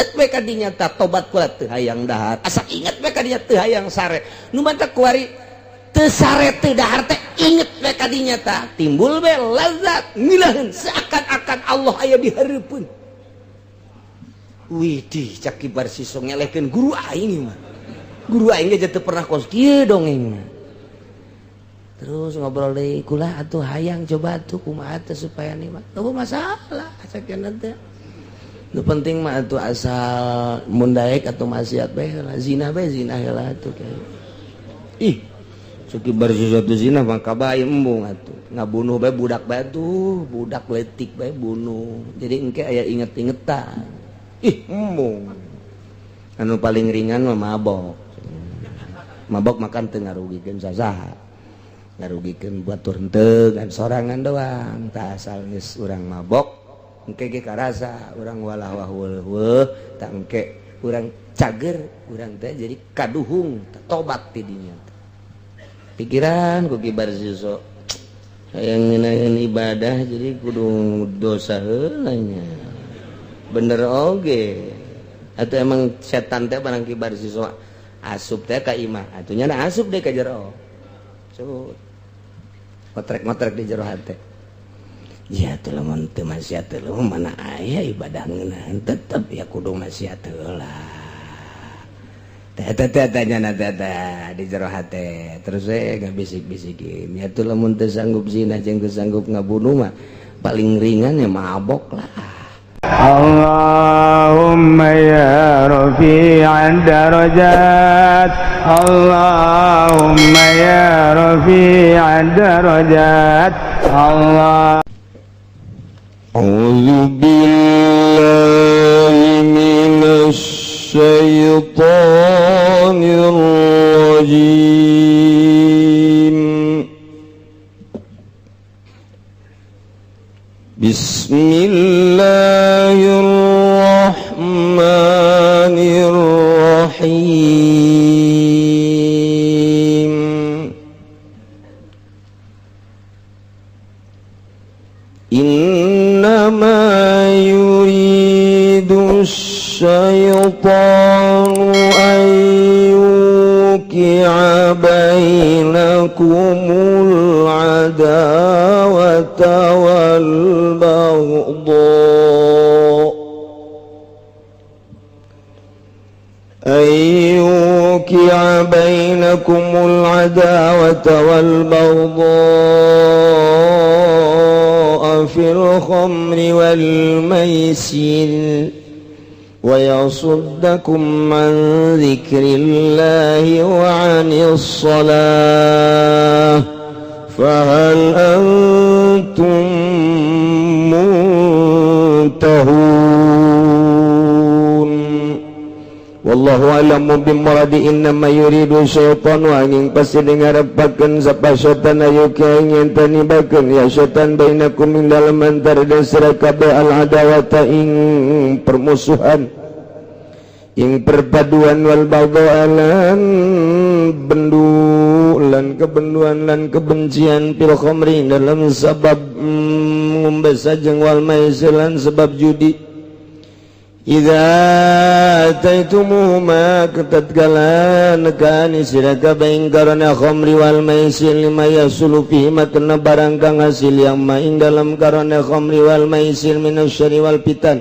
Inget we ka dinya tah, tobat kula teu hayang dahar. Asa inget we ka dinya teu hayang sare. Nu matak kuari teu sare teu dahar teh inget we ka dinya tah, timbul we lazat ngilaheun seakan-akan Allah aya di hareupeun. Widih, cak Ki Barsiso ngelehkeun guru aing mah. Guru aing ge teu pernah kos kieu dongeng mah. Terus ngobrol deui, kula atuh hayang coba atuh kumaha teh supaya nikmat. Teu masalah sakieu teh. Nu penting mah atuh asal mun daek atau maksiat bae heula, zina bae, zina heula atuh kieu. Ih, Suki Barsiso teh zina mah kabae embung atuh. Ngabunuh bae budak bae tuh, budak leutik bae bunuh. Jadi engke aya inget-ingetan. Ih, embung. Anu paling ringan mah mabok. Mabok makan teu ngarugikeun sasaha. Ngarugikeun batur henteu kan sorangan doang. Tah asal geus urang mabok, engke ge karasa urang walah wah weuh, tah engke urang cager, urang teh jadi kaduhung tobat ti dinya. Pikiran ku Ki Barsiso hayang ngeunaheun ibadah jadi kudu dosa heula nya. Bener oge. Atau emang setan teh barang Ki Barsiso asup teh ka imah, atuh nya asup deh ka jero. Cut. Ngotrek-ngotrek di jero hate. Ya tuh lamun teu maksiat teh mana aya ibadah ngeunaheun, tetep ya kudu maksiat heula. Teh teh teh nya teh teh di jero hate. Terus we ngabisik-bisikin. Ya tuh lamun teu sanggup zina jeung teu sanggup ngabunuh mah paling ringan ya mabok lah. اللهم يا رفيع الدرجات، اللهم يا رفيع الدرجات، الله أعوذ بالله من الشيطان الرجيم. بسم الله الرحمن الرحيم. إنما يريد الشيطان أن يوقع بينكم العداوة والبغضاء، أن يوقع بينكم العداوة والبغضاء في الخمر والميسر ويصدكم عن ذكر الله وعن الصلاة، فهل أنتم منتهون؟ والله أعلم بمراده. إنما يريد الشيطان angin pasti ngarepakeun sapa syaitan أن يوقع ing yen nibakeun ya syaitan بينكم ing dalem antara sira kabeh العداوة ing permusuhan, ing perpaduan, والبغضاء lan bendu lan kebenduan lan kebencian في الخمر dalam sabab ngombe sajeng والميسر lan sebab judi. إذا آتيتموهما tatkala nekani sira kabeh ing karone khamri والميسر لما يحصل فيهما kena barang kang hasil yang ma ing dalam karone khamri والميسر من الشر والفتن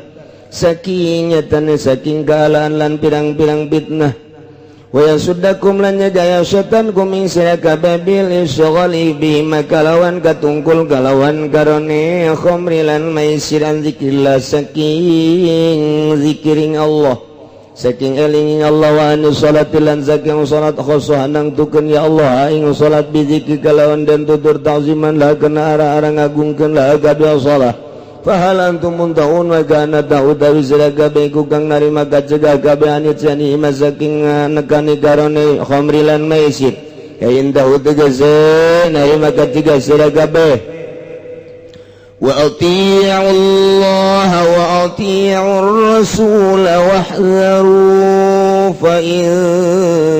saking nyatane saking kealaan lan pirang-pirang fitnah. ويصدكم lan nyegah setan كم ing sira kabeh بالانشغال بهما kalawan katungkul kalawan karone khamri lan maisir عن ذكر الله saking zikiring Allah, saking eling Allah, وعن الصلاة lan saking salat خاصة nangtukeun ya Allah ing salat بذكر kalawan dan tutur تعظيما لها kena ara-ara ngagungkeun لها kadua salat. فهل أنتم منتهون wa kana utawi sira kabeh iku kang narima kacegah kabeh عن إتيانهما saking nekani karone khamri lan maisir kain tahu tegese narima kacegah sira kabeh. وأطيعوا الله وأطيعوا الرسول واحذروا، فإن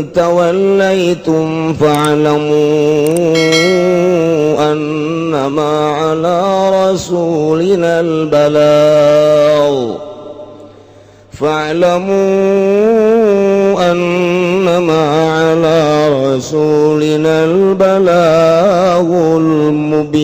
توليتم فاعلموا أنما على رسولنا البلاغ. Fa'lamu annama ala rasulina al-balaghul mubin.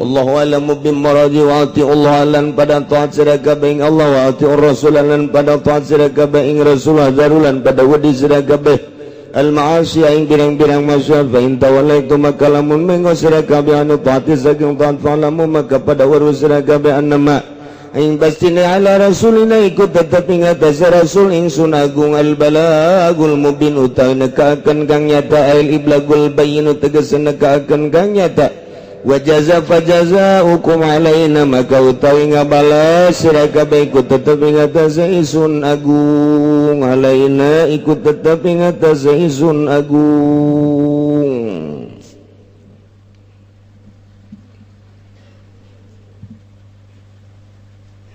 Allahu a'lamu bimuradi wa ati'u Allah lan pada taat sira kabeh ing Allah wa ati'ur rasul lan pada taat sira kabeh ing rasul darulan pada wedi sira kabeh al ma'asi ing pirang-pirang maksiat fa in tawallaitu maka lamun mengo sira kabeh anu taati saking taat fa'lamu maka pada weruh sira kabeh annama ing pastine ala rasulina iku tetep ing atase rasul ingsun agung al balagul mubin utawi nekaken kang nyata al iblagul bayyin tegese nekaken kang nyata wa jaza fa jazaukum alaina maka utawi ngabales sira kabeh iku tetep ing atase ingsun agung alaina iku tetep ing atase ingsun agung.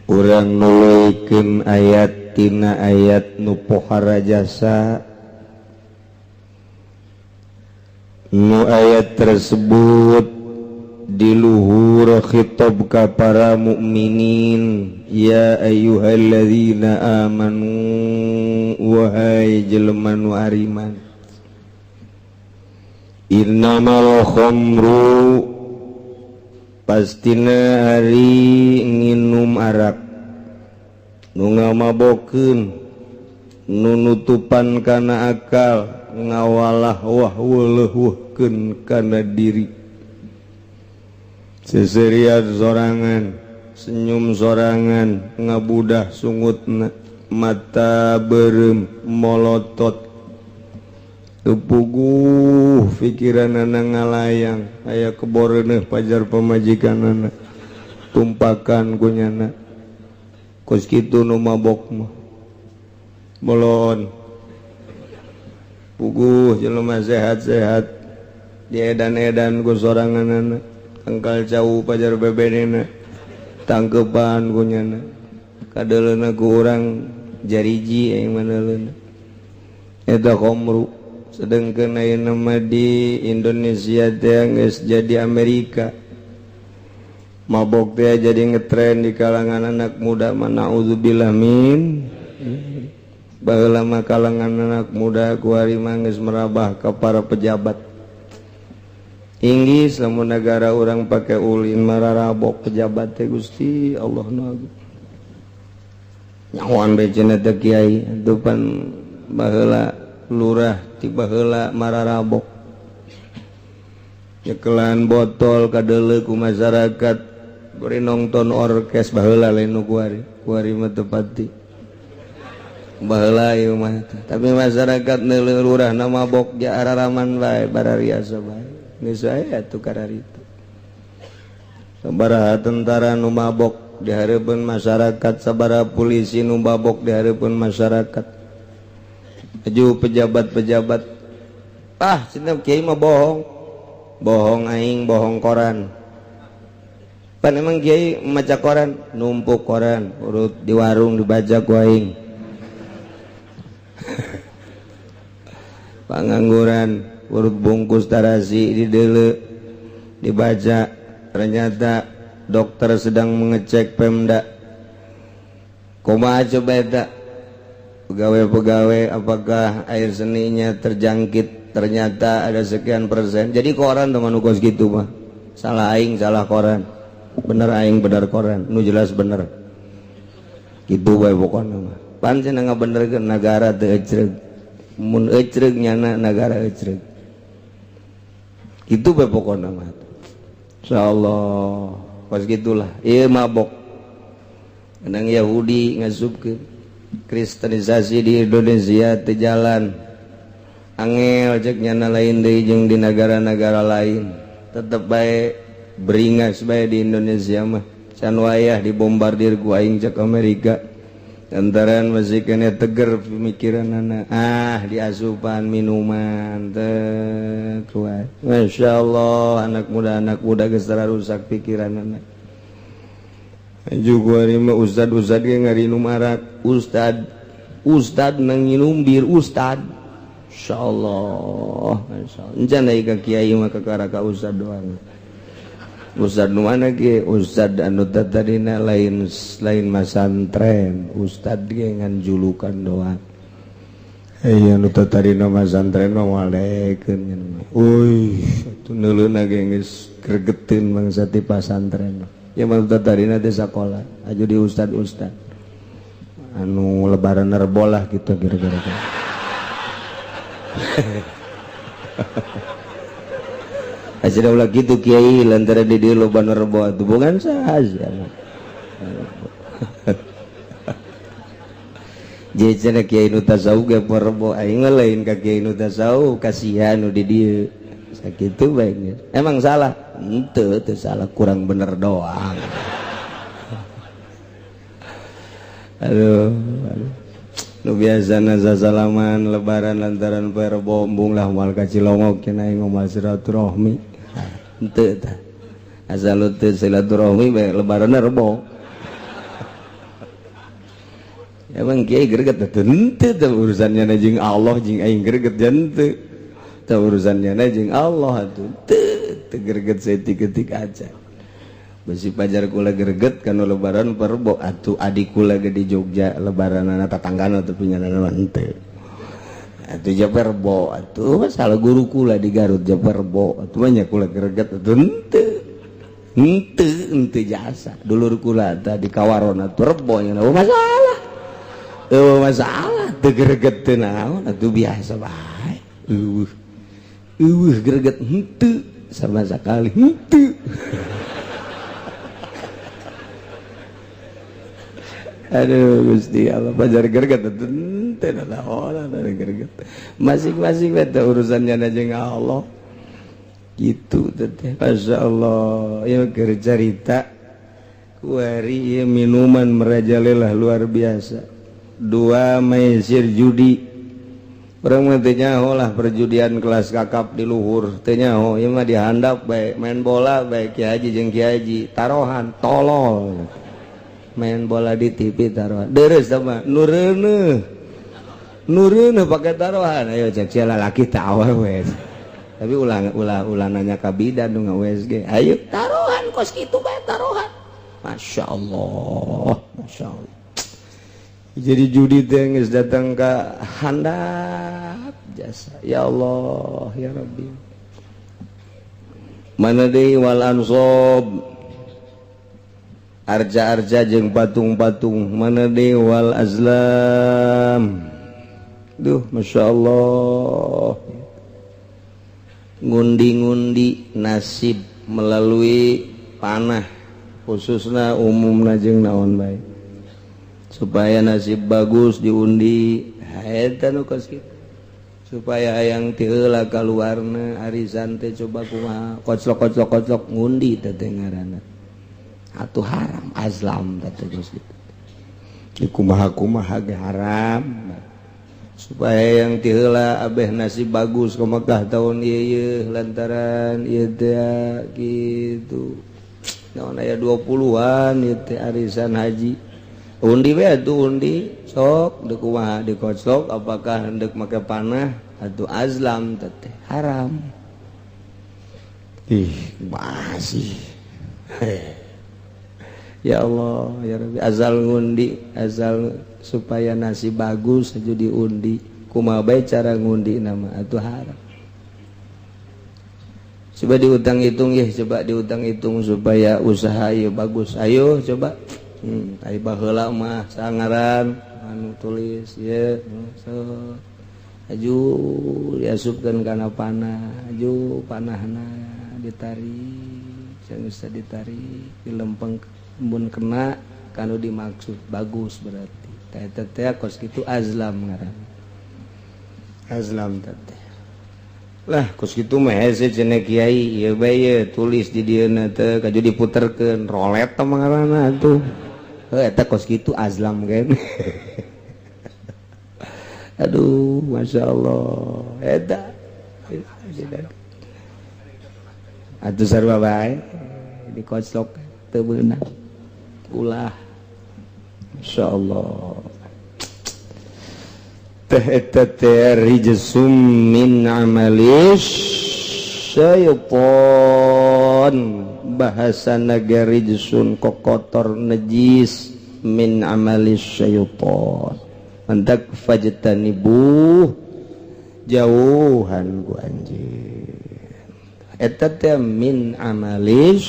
Urang nuluykeun ayat tina ayat nu pohara jasa nu ayat tersebut di luhur khitab ka para mukminin ya ayyuhalladzina amanu wahai jelema nu ariman innamal khamru pastina ari nginum arak nu ngamabokeun nu nutupan kana akal ngawalah wah weuleuhkeun kana diri seserian sorangan senyum sorangan ngabudah sungutna mata berem molotot tepuguh pikiranana ngalayang aya keboreuneuh pajar pamajikanana tumpakan kunyana kos kitu nu mabok mah bolon puguh jelema sehat-sehat diedan-edan ku soranganana tangkal cau pajar bebenena tangkepan kunyana kadeleuna ku urang jariji aing maneleuna eta khamru. Sedangkan ayeuna mah di Indonesia teh geus jadi Amerika mabok teh jadi ngetren di kalangan anak muda mah naudzubillah min baheula mah kalangan anak muda kuari mah geus merabah ka para pejabat Inggris lamun negara urang pake ulin mararabok pejabat teh Gusti Allah nu agung nyahoan bae cenah teh kiai atuh pan baheula lurah tiba heula mararabok nyekelan botol kadeuleu ku masyarakat bari nongton orkes baheula lain nu kuari kuari mah teu pati baheula ieu mah tapi masyarakat neuleuh lurahna mabok ja araraman bae barariasa bae geus aya atuh kararitu sabaraha tentara nu mabok di hareupeun masyarakat sabaraha polisi nu mabok di hareupeun masyarakat aju pejabat-pejabat ah cenah kiai mah bohong bohong aing bohong koran pan emang kiai maca koran numpuk koran urut di warung dibaca ku aing pangangguran urut bungkus tarasi di deuleu dibaca ternyata dokter sedang mengecek Pemda kumaha coba eta pegawai-pegawai apakah air seninya terjangkit ternyata ada sekian persen jadi koran teman kos gitu mah salah aing salah koran bener aing bener koran nu jelas bener gitu bae pokona mah pan cenah ngabenerkeun nagara teu ecreug mun ecreug nyana nagara ecreug gitu bae pokona mah insyaallah kos gitulah ieu mabok menang Yahudi ngasupkeun Kristenisasi di Indonesia teu jalan angel cek nyana lain deui jeung di negara-negara lain tetep bae beringas bae di Indonesia mah can wayah dibombardir ku aing cek Amerika lantaran masih kena teger pemikiranana ah diasupan minuman teh kuat Masya Allah anak muda geus rusak pikiranana. Juga mah ustad-ustad ge ngarinum arak ustad ustad nang nginum bir ustad insyaallah insyaallah encan deui ka kiai mah kakara ka ustad doang. Ustad nu mana ge ustad anu tadina lain lain masantren, ustad ge ngan julukan doang. Aya nu tadina masantren mah moal daekeun. Uy, atuh neuleuna ge geus gregeteun bangsa ti pasantren. Ya mah tadina teh sakola, aju di ustad-ustad. Anu lebaran rebo lah gitu kira-kira. Aja ulah gitu kiai lantaran di dieu loba nu rebo atuh bukan saha. Jadi cenah kiai nu tasawuf ge rebo aing mah lain ka kiai nu tasawuf kasihan nu di dieu. Sakitu bae. Emang salah? Henteu, teu salah, kurang bener doang. Aduh, aduh. Nu biasana sasalaman lebaran lantaran poe Rebo embung lah moal ka Cilongok cenah aing moal silaturahmi. Henteu tah. Asal teu silaturahmi bae lebaranna Rebo. Emang kiai greget teh henteu teh urusannya na jeung Allah jeung aing greget henteu. Teh urusannya na jeung Allah atuh teu teu greget saeutik-eutik aja. Besi pajar kula greget kana lebaran perbo atuh adik kula ge di Jogja lebaranana tatanggana teu pinyanana henteu. Atuh ja perbo atuh masalah guru kula di Garut ja perbo atuh mah nya kula greget atuh henteu. Henteu henteu jasa dulur kula tah di Kawaron atuh rebo nya masalah. Eueuh masalah teu greget teu naon atuh biasa bae. Eueuh. Eueuh greget henteu sama sekali henteu. Aduh Gusti Allah pajar greget henteu naon greget. Masing-masing eta urusannya jeung Allah. Gitu teh. Masyaallah ieu keur carita kuari ieu minuman merajalela luar biasa. Dua maisir judi. Urang mah teu nyaho lah perjudian kelas kakap di luhur teu nyaho ieu mah dihandap bae main bola bae kiai haji jeung kiai haji tarohan tolol. Main bola di TV taruhan deres sama nureuneuh nureuneuh pakai taruhan ayo cek sia lalaki teh awewe tapi ulah ulah ulah nanya ka bidan nu nga-USG ayo taruhan kos kitu bae taruhan masyaallah masyaallah jadi judi teh geus datang ka handap jasa ya Allah ya Rabbi mana deui wal ansob arca-arca jeung patung-patung mana deui wal azlam duh masyaallah ngundi-ngundi nasib melalui panah khususna umumna jeung naon bae supaya nasib bagus diundi eta nu kos kitu supaya hayang ti heula kaluarna arisan teh coba kumaha koclok-koclok-koclok ngundi teh ngaranna atuh haram azlam teh geus kitu di kumaha-kumaha ge haram supaya yang ti heula abeh nasib bagus ke Mekah tahun ieu lantaran ieu teh kitu naon aya 20-an ieu teh arisan haji undi we atuh undi sok deuk kumaha dikoclok apakah hendeuk make panah atuh azlam teh haram ih masih ya Allah ya Rabbi azal ngundi azal supaya nasib bagus aja diundi kumaha bae cara ngundi nama atuh haram coba diutang hitung ya coba diutang hitung supaya usaha ya bagus ayo coba ai baheula mah sangaran anu tulis ya so aju diasupkeun kana panah aju panahna ditarik geus ditarik dilempeng mun kena kanu dimaksud bagus berarti teh eta teh kos kitu azlam ngaran azlam teh lah kos kitu mah hese cenah kiai ieu bae ye tulis di dieuna teh kaju diputerkeun rolet teh ngaranna atuh heuh eta kos kitu azlam kan. Aduh masyaallah eta atuh sarua bae dikoclok teu beunang ulah masyaallah teh eta teh rijsum min amalis syaitan. bahasa naga rijsun kokotor najis min amalis syaitan mantak fajtanibuh jauhan ku anjeun eta teh min amalis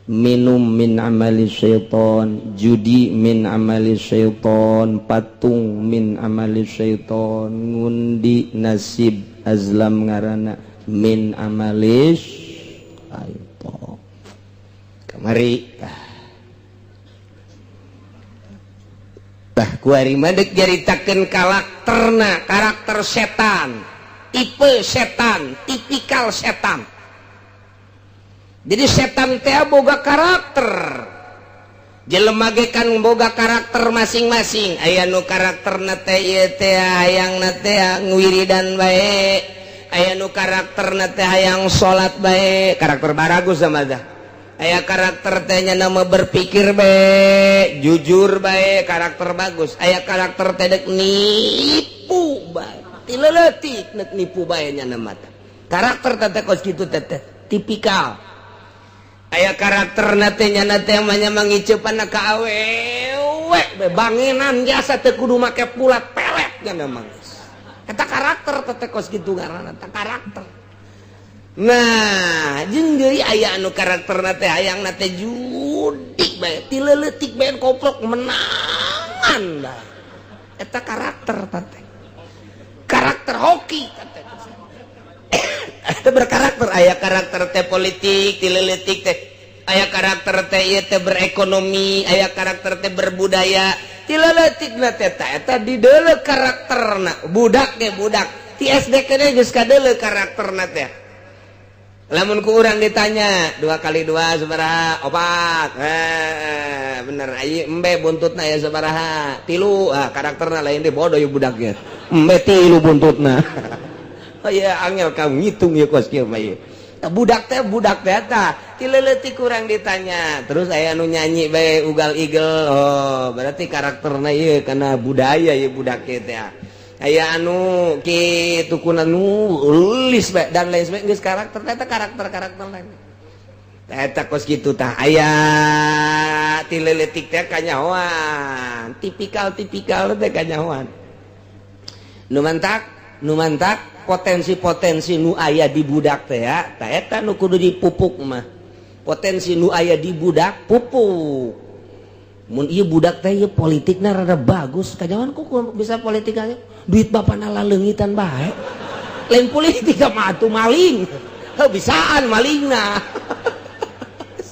minum min amali syaitan, judi min amali syaitan, patung min amali syaitan, ngundi nasib azlam ngaranna min amali syaitan. Kamari tah kuari mah deuk nyaritakeun karakterna, karakter setan, tipe setan, tipikal setan. Jadi setan teh boga karakter. Jelema ge kan boga karakter masing-masing. Aya nu karakterna teh ieu teh hayangna teh ngwiridan bae. Aya nu karakterna teh hayang salat bae, karakter baragus sama dah. Aya karakter teh nya nama berpikir bae, jujur bae, karakter bagus. Aya karakter teh dek nipu bae. Ti leutik nek nipu bae nya nama teh. Karakter teh kos kitu teh tipikal. Aya karakter natenya nate manya mangicepan ka awewe bangenan jasa teu kudu make pulat pelet nya memang. Eta karakter teh kos kitu ngaranna eta karakter. Nah, jeung deui aya anu karakterna teh hayangna teh judi bae ti leutik bae koplok menangan bae. Eta karakter teh. Karakter hoki teh. Eta berkarakter, aya karakter teh politik ti leutik teh, aya karakter teh ieu teh berekonomi, aya karakter teh berbudaya ti leutikna teh eta dideuleu karakterna. Budak ge budak ti SD keneh geus kadeuleu karakterna teh. Lamun ku urang ditanya 2 kali 2 sabaraha? 4. Bener ieu embe buntutna ya sabaraha? 3. Ah karakterna lain deh bodoh ieu budak ge. Embe 3 buntutna. Oh iya angel kamu ngitung ya kos kieu mah ieu. Budak teh tah ti leutik kurang ditanya. Terus aya nu nyanyi bae ugal igel. Oh, berarti karakterna ieu kana budaya ieu budak teh. Aya anu kitu kuna nulis bae dan lain sebagainya geus karakter eta karakter-karakter lain. Eta kos kitu tah aya ti leutik teh kanyahoan, tipikal-tipikal teh kanyahoan. Nu mantak potensi-potensi nu aya di budak teh ya, ta eta nu kudu dipupuk mah. Potensi nu aya di budak pupuk. Mun ieu budak teh ieu politikna rada bagus, kajawan kok bisa politik aja. Duit bapana laleungitan bae. Lain politik mah atuh maling. Heuh bisaan malingna.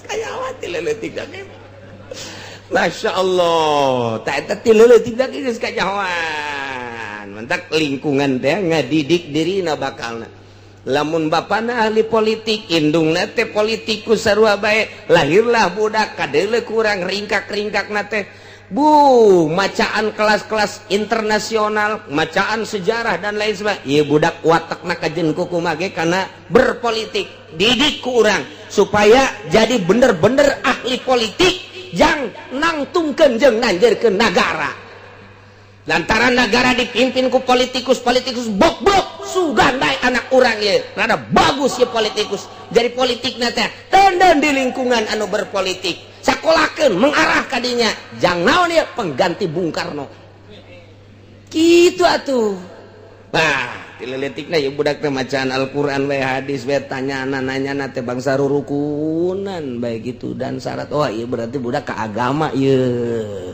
Kajawan ti leutik teh. Masya Allah, ta eta ti leutik teh geus kanyahoan. Mentak lingkungan teh ngadidik dirina bakalna. Lamun bapana ahli politik, indungna teh politikus sarua bae, lahirlah budak kadeuleu kurang ringkak-ringkakna teh. Bu, macaan kelas-kelas internasional, macaan sejarah dan lain sebagainya. Ieu budak watakna kajen kumaha ge kana berpolitik. Didik ku urang supaya jadi bener-bener ahli politik jang nangtungkeun jeung nanjeurkeun nagara. Lantaran negara dipimpin ku politikus-politikus bok-bok sugan bae anak urang ieu. Rada bagus ye politikus. Jadi politikna teh tenden di lingkungan anu berpolitik. Sakolakeun mengarah ka dinya. Jang naon ieu pengganti Bung Karno. Kitu atuh. Nah, ti leutikna ieu budak teh macaan Al-Qur'an bae hadis bae tanyana nanyana teh bangsa rurukunan bae gitu dan syarat. Oh ieu berarti budak ka agama ieu.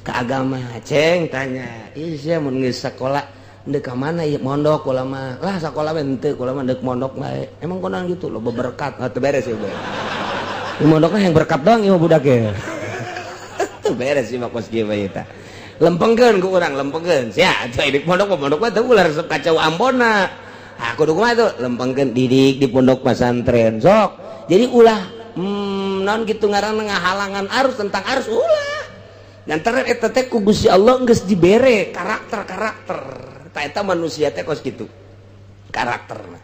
Ke agama ceng tanya ieu sia mun geus sakola deuk ka mana ieu mondok kula mah lah sakola we henteu kula mah deuk mondok bae emang konan gitu loba berkat ah teu beres ieu bae mondokna yang berkat doang ieu budak ge teu beres ieu mah kos kieu bae tah lempengkeun ku urang lempengkeun sia atuh deuk mondok mah mondok mah teu ulah resep kacau ambonna ah kudu kumaha tuh lempengkeun didik di pondok pesantren sok jadi ulah non gitu ngaranna ngahalangan arus tentang arus ulah. Lantaran eta teh ku Gusti Allah geus dibere karakter-karakter. Ta eta manusia teh kos kitu. Karakterna.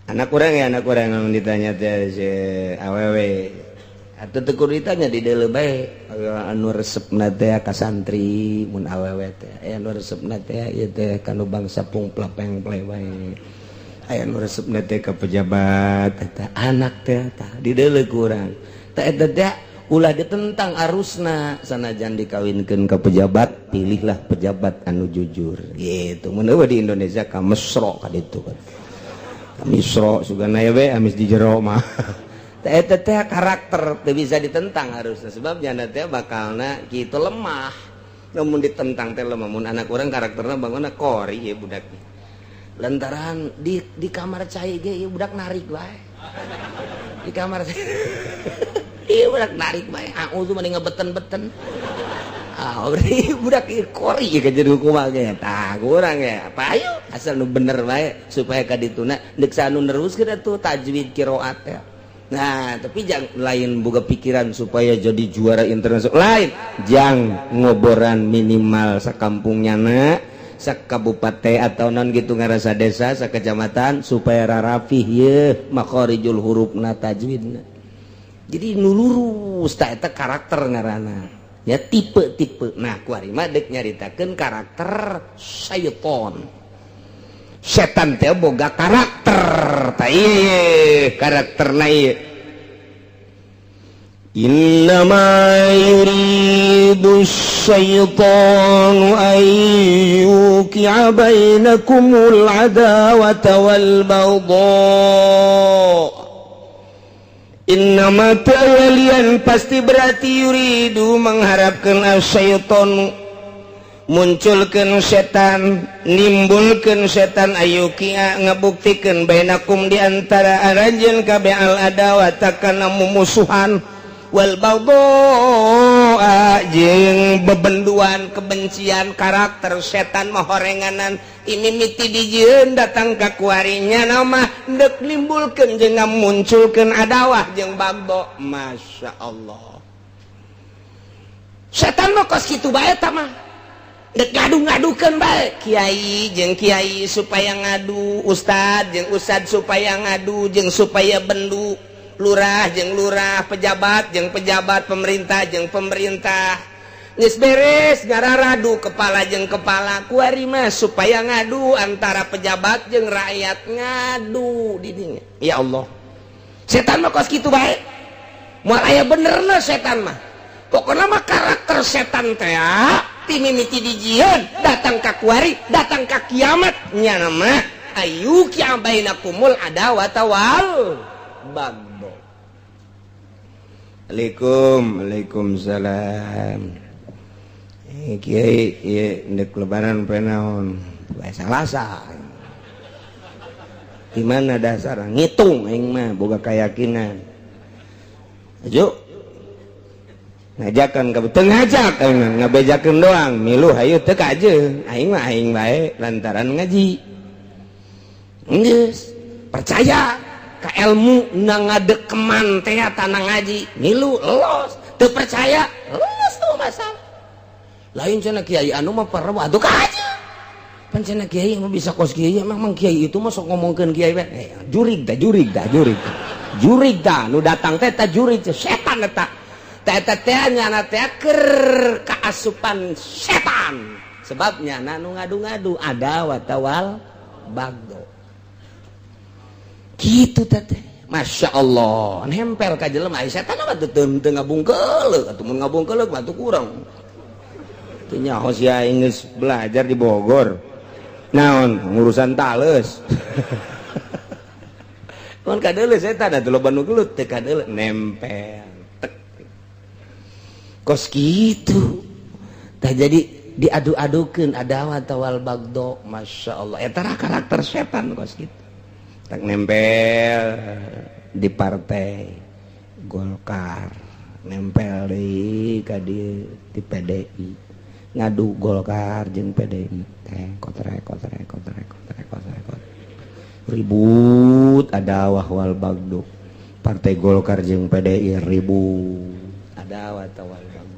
Anak urang ya anak urang lamun ditanya teh si awewe. Atuh teu kudu ditanya di deuleu bae. Anu resepna teh ka santri mun awewe teh. Aya anu resepna teh ieu teh kanu bangsa pungplapeng bae. Aya nu resepna teh ka pejabat eta anak teh tah dideuleu ku urang. Tah eta teh ulah ditentang arusna, sanajan dikawinkeun ka pejabat, pilihlah pejabat anu jujur gitu. Mun euweuh di Indonesia ka Mesro ka ditu kan. Ka Misro sugana we amis di jero mah. Tah eta teh karakter teu bisa ditentang harusna, sebab janda teh bakalna kitu lemah. Namun ditentang teh lemah. Mun anak urang karakterna bangunna kori ya budak. Lantaran di kamar cai ge ieu budak narik wae. Di kamar ieu budak narik wae. Auzu mending ngebeten-beten. Ah, berarti budak ieu kori ka jadi kumaha ge. Tah kurang ya. Apa ayo asal nu bener wae supaya ka dituna deuk anu neruskeun atuh tajwid qiraat ya. Nah, tapi jangan lain boga pikiran supaya jadi juara internasional. Lain, jang ngoboran minimal sakampungnya na, sakabupaten atau non gitu ngarasa desa, sakecamatan supaya rarapih ye makhorijul hurufna, tajwidna. Jadi nu lurus tah eta karakter ngaranna. Ya tipe-tipe. Nah, kuari mah deuk nyaritakeun karakter syaiton. Setan teh boga karakter tah ieu karakterna ieu. إنما يريد الشيطان أن يوقع بينكم العداوة والبغضاء. إنما teu pasti berarti يريد mengharapkan الشيطان munculkan setan, nimbulkan setan, أن يوقع ngebuktikan بينكم di antara aranjeun kabeh العداوة kana mumusuhan والبغضاء jeung bebenduan kebencian. Karakter setan mah horenganan imimiti dijieun datang ka kuarinya nama dek nimbulkeun jeung ngamunculkeun adawah jeung bagdo. Masya Allah, setan mah kos kitu bae tah mah, dek ngadu-ngadukeun bae kiai jeung kiai supaya ngadu, ustad jeung ustad supaya ngadu jeung supaya bendu, lurah jeung lurah, pejabat jeung pejabat, pemerintah jeung pemerintah. Geus beres ngararadu kepala jeung kepala. Kuari mah supaya ngadu antara pejabat jeung rakyat, ngadu di dinya. Ya Allah, setan mah kos kitu bae, moal aya benerna setan mah. Pokoknya mah karakter setan teh ti mimiti dijieun datang ka kuari, datang ka kiamat nya mah أن يوقع بينكم العداوة والبغضاء. Assalamualaikum. Waalaikumsalam. Eh, Kiai, ieu ndek lebaran poe naon? Poe Salasa. Di mana dasar ngitung? Aing mah boga keyakinan. Ayo ngajakan ka teu ngajak, aing mah ngabejakeun doang, milu hayu teu kajeun. Aing mah aing bae lantaran ngaji. Geus percaya ka ilmu na ngadekeman teh tanah ngaji, milu los, teu percaya los, tuh masalah lain. Cenah kiai anu mah parah atuh kajeun pan, cenah kiai mah bisa kos kiai. Emang mang kiai itu mah sok ngomongkeun kiai we. Eh, jurig tah, jurig tah, jurig jurig tah nu datang teh tah jurig teh setan eta teh. Eta teh nyana teh keur kaasupan setan, sebabnya nu ngadu-ngadu عداوة والبغضاء gitu teh. Masya Allah, nempel ka jelema ai setan mah teu teu ngabungkeuleuh atuh. Mun ngabungkeuleuh mah tuh kurang Teu nyaho sia aing geus belajar di Bogor. Naon ngurusan tales. Mun kadeuleu setan atuh loba nu gelut teu kadeuleu nempel tek. Kos kitu. Tah jadi diadu-adukeun عداوة والبغضاء. Masya Allah, eta karakter setan kos kitu. Tak nempel di partai Golkar, nempel di ka di PDI, ngadu Golkar jeung PDI teh kotrek kotrek kotrek kotrek kotrek kotrek, ribut عداوة والبغضاء. Partai Golkar jeung PDI ribut عداوة والبغضاء.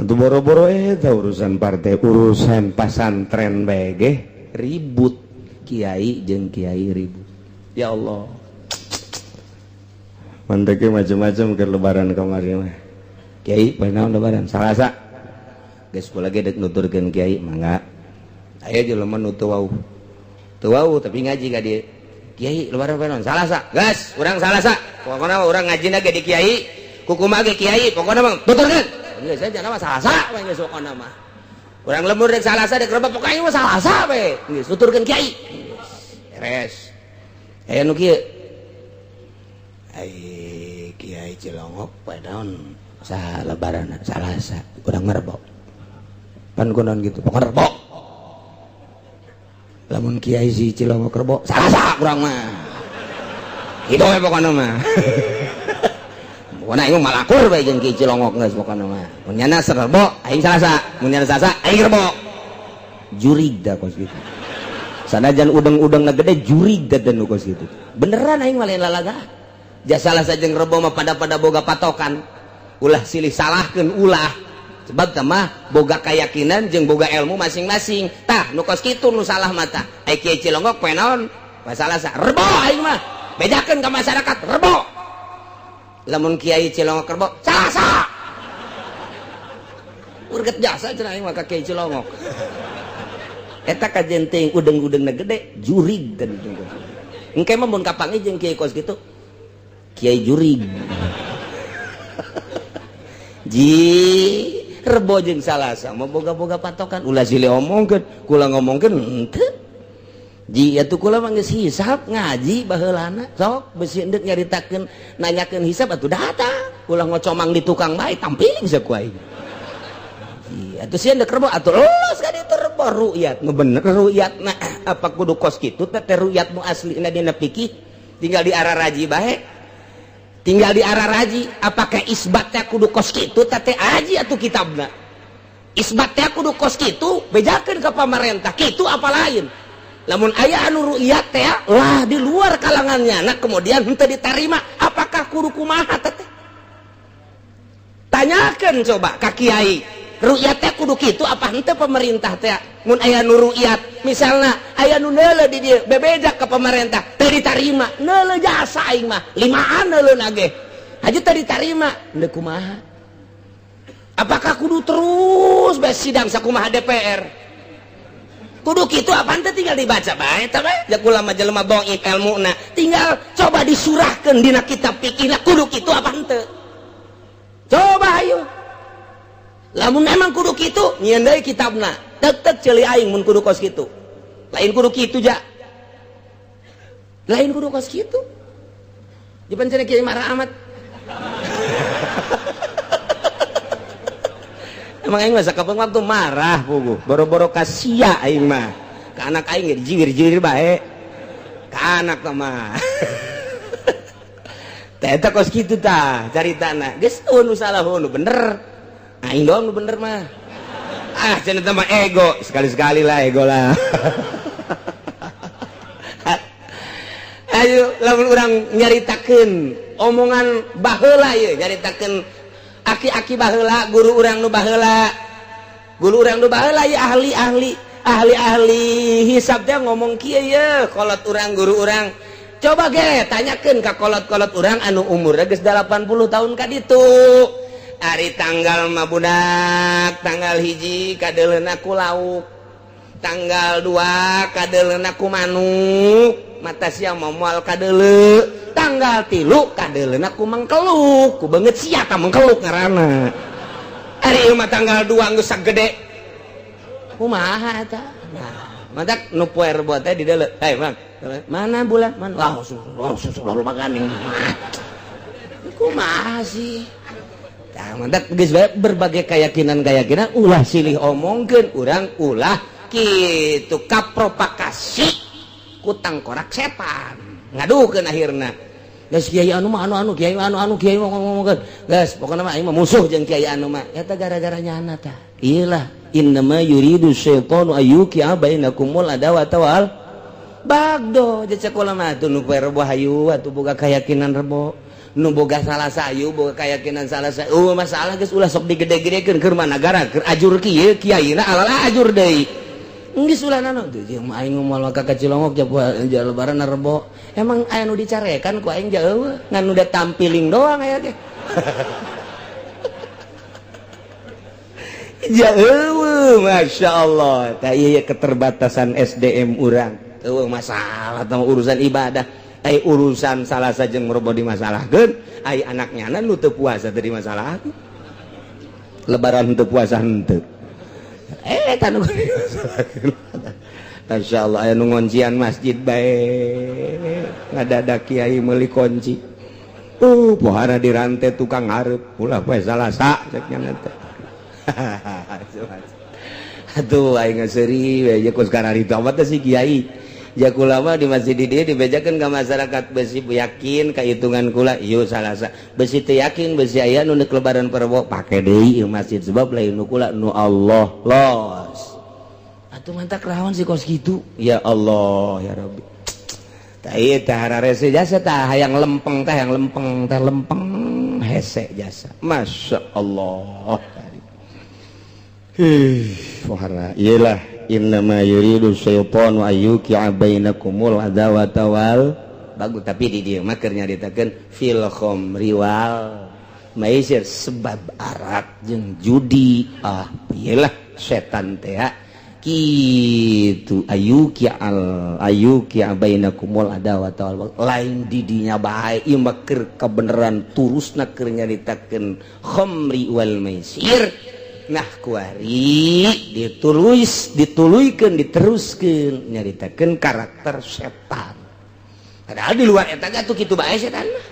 Tentu boro-boro eta urusan partai, urusan pasantren bae ge ribut, kiai jeung kiai ribut. Ya Allah. Manteke macam-macam ke lebaran kamari mah. Kiai, poe naon lebaran? Salasa. Geus kula ge dek nuturkeun kiai, mangga. Aya jelema nu teu wau. Teu wau tapi ngaji ka dieu. Kiai lebaran poe naon? Salasa. Gas, urang Salasa. Pokona mah urang ngajina ge di kiai, kukumaha ge kiai, pokona mah tuturkeun. Geus aja mah Salasa we geus pokona mah. Urang lembur rek Salasa rek Rebo pokoknya mah Salasa we. Geus tuturkeun kiai. Beres. Aya nu kieu. Ai Kiai Cilongok poe naon? Sa lebaran Salasa, urang mah Rebo. Pan kunaon gitu, pokona Rebo. Lamun Kiai si Cilongok Rebo, Salasa urang mah. Kitu we pokona mah. Pokona aing mah malakur bae jeung Kiai Cilongok geus pokona mah. Mun nyana Rebo, aing Salasa. Mun nyana Salasa, aing Rebo. Jurig da kos kitu. Sanajan udeng-udengna gede jurig da nu kos kitu. Beneran aing mah lain lalaga. Ja Salasa jeung Rebo mah pada-pada boga patokan. Ulah silih salahkeun ulah. Sebab tah mah boga keyakinan jeung boga ilmu masing-masing. Tah nu kos kitu nu salah mata. Ai Kiai Cilongok poe naon? Poe Salasa. Rebo aing mah. Bejakeun ka masyarakat Rebo. Lamun Kiai Cilongok Rebo, Salasa. Urget jasa cenah aing mah ka Kiai Cilongok. Eta kajen teuing udeng-udengna gede jurig dan engke mah mun kapanggih jeung kiai kos kitu. Kiai jurig. Ji Rebo jeung Salasa mah boga-boga patokan ulah silih omongkeun, kula ngomongkeun henteu. Ji atuh kula mah geus hisab ngaji baheulana sok besi endek nyaritakeun nanyakeun hisab atuh datang. Kula ngocomang di tukang bae tampiling saku aing. Ji atuh sieun dek Rebo atuh los ka ditu Rebo ru'yat nu bener ru'yatna apa kudu kos kitu teh ru'yat nu aslina dina fikih tinggal di arah raji bae. Tinggal di arah raji apakah isbatnya kudu kos kitu teh aji atuh kitabna. Isbatnya kudu kos kitu bejakeun ka pamarentah kitu apa lain. Lamun aya anu ru'yat teh lah di luar kalangannya nah kemudian henteu ditarima apakah kudu kumaha teh. Tanyakeun coba ka kiai ru'yat teh kudu kitu apa henteu pemerintah teh. Mun aya nu ru'yat misalna aya nu neuleuh di dieu bebeja ka pemerintah teu ditarima neuleuh jasa aing mah limaan neuleuh ge haji teu ditarima henteu kumaha. Apakah kudu terus bae sidang sakumaha DPR kudu kitu apa henteu tinggal dibaca bae eta bae ja kula mah jelema dhaif elmuna tinggal coba disurahkeun dina kitab fikihna kudu kitu apa henteu. Coba ayo lamun emang kudu kitu nyieun deui kitabna tek-tek ceuli aing mun kudu kos kitu lain kudu kitu ja lain kudu kos kitu jepan cenah kiai marah amat. Emang aing mah sakapeung waktu marah puguh boro-boro ka sia aing mah ka anak aing ge jiwir-jiwir bae ka anak mah. Teh eta kos kitu tah caritana geus eueuh nu salah nu bener aing doang nu bener mah. Ah cenah teh mah ego sekali-sekali lah ego lah. Ayo lamun urang nyaritakeun omongan baheula ieu nyaritakeun aki-aki baheula guru urang nu baheula guru urang nu baheula ieu ahli-ahli ahli-ahli hisab teh ngomong kieu ye kolot urang guru urang coba ge tanyakeun ka kolot-kolot urang anu umurna geus 80 tahun ka ditu. Ari tanggal mah budak tanggal 1 kadeuleuna ku lauk tanggal 2 kadeuleuna ku manuk mata sia moal kadeuleu tanggal 3 kadeuleuna ku mangkeluk ku beungeut sia ka mangkeluk ngaranna. Ari ieu mah tanggal 2 geus sagede kumaha eta. Nah matak nu poe Rebo teh di deuleu hey Mang mana bulan mana langsung langsung maganing kumaha sih. Tah mantak geus bae berbagai keyakinan-keyakinan ulah silih omongkeun urang ulah kitu kapropagasi ku tangkorak setan ngadukeun akhirna geus kiai anu mah anu kiai anu kiai ngomong-ngomongkeun geus pokona mah aing mah musuh jeung kiai anu mah eta gara-gara nyana tah. Iyalah innama yuridu syaitanu ayyuqi'a bainakumul adawata wal bagdo. Jeung kula mah atuh nu poe Rebo hayu atuh boga keyakinan Rebo nu boga salah sayu boga keyakinan salah sayu masalah geus ulah sok digede-gedekeun keur mah nagara keur ajur kieu kiaina alala ajur deui geus ulah nano teu jeung aing moal ka Cilongok ja lebaran Rebo emang aya nu dicarekan ku aing jauh ngan udah tampiling doang aya ge. Jauh Masya Allah. Tah ieu keterbatasan SDM urang. Eueuh masalah tah urusan ibadah. Ai urusan Salasa jeung Rebo dimasalahkeun, ai anaknya nu teu puasa teu dimasalahkeun. Lebaran teu puasa henteu. Eh, tanu Masya Allah, aya nu ngoncian masjid bae, ngadadak kiai meuli kunci. Pohara dirantai tukang hareup ulah poe Salasa cek nya teh. Atuh aing seuri we ye kos kararitu amat teh si kiai. Ja kula mah di masjid di dieu dibejakeun ka masyarakat, besi yakin ka hitungan kula ieu Salasa. Besi teu yakin, besi aya nu neuk lebaran Rebo pake deui ieu masjid, sebab lain nu kula, nu Allah los. Atuh mantak rawan sih kos kitu. Ya Allah ya Rabbi. Tah ieu teh hararese jasa tah, hayang lempeng teh, hayang lempeng teh, lempeng hese jasa. Masya Allah. Hih, wahara. Iyalah, innama yuridu syaitanu ayyuqi'a bainakumul adawata wal bagus, tapi di dieu mah keur nyaritakeun fil khamri wal maisir, sebab arak jeung judi. Ah, iyalah setan teh gitu, ayyuqi al ayyuqi bainakumul adawata wal, lain didinya bae, ieu mah keur kebenaran turusna keur nyaritakeun khamri wal maisir. Nah, kuari ditulis, dituluykeun, diteruskeun nyaritakeun karakter setan, padahal di luar eta ge atuh kitu bae setan mah.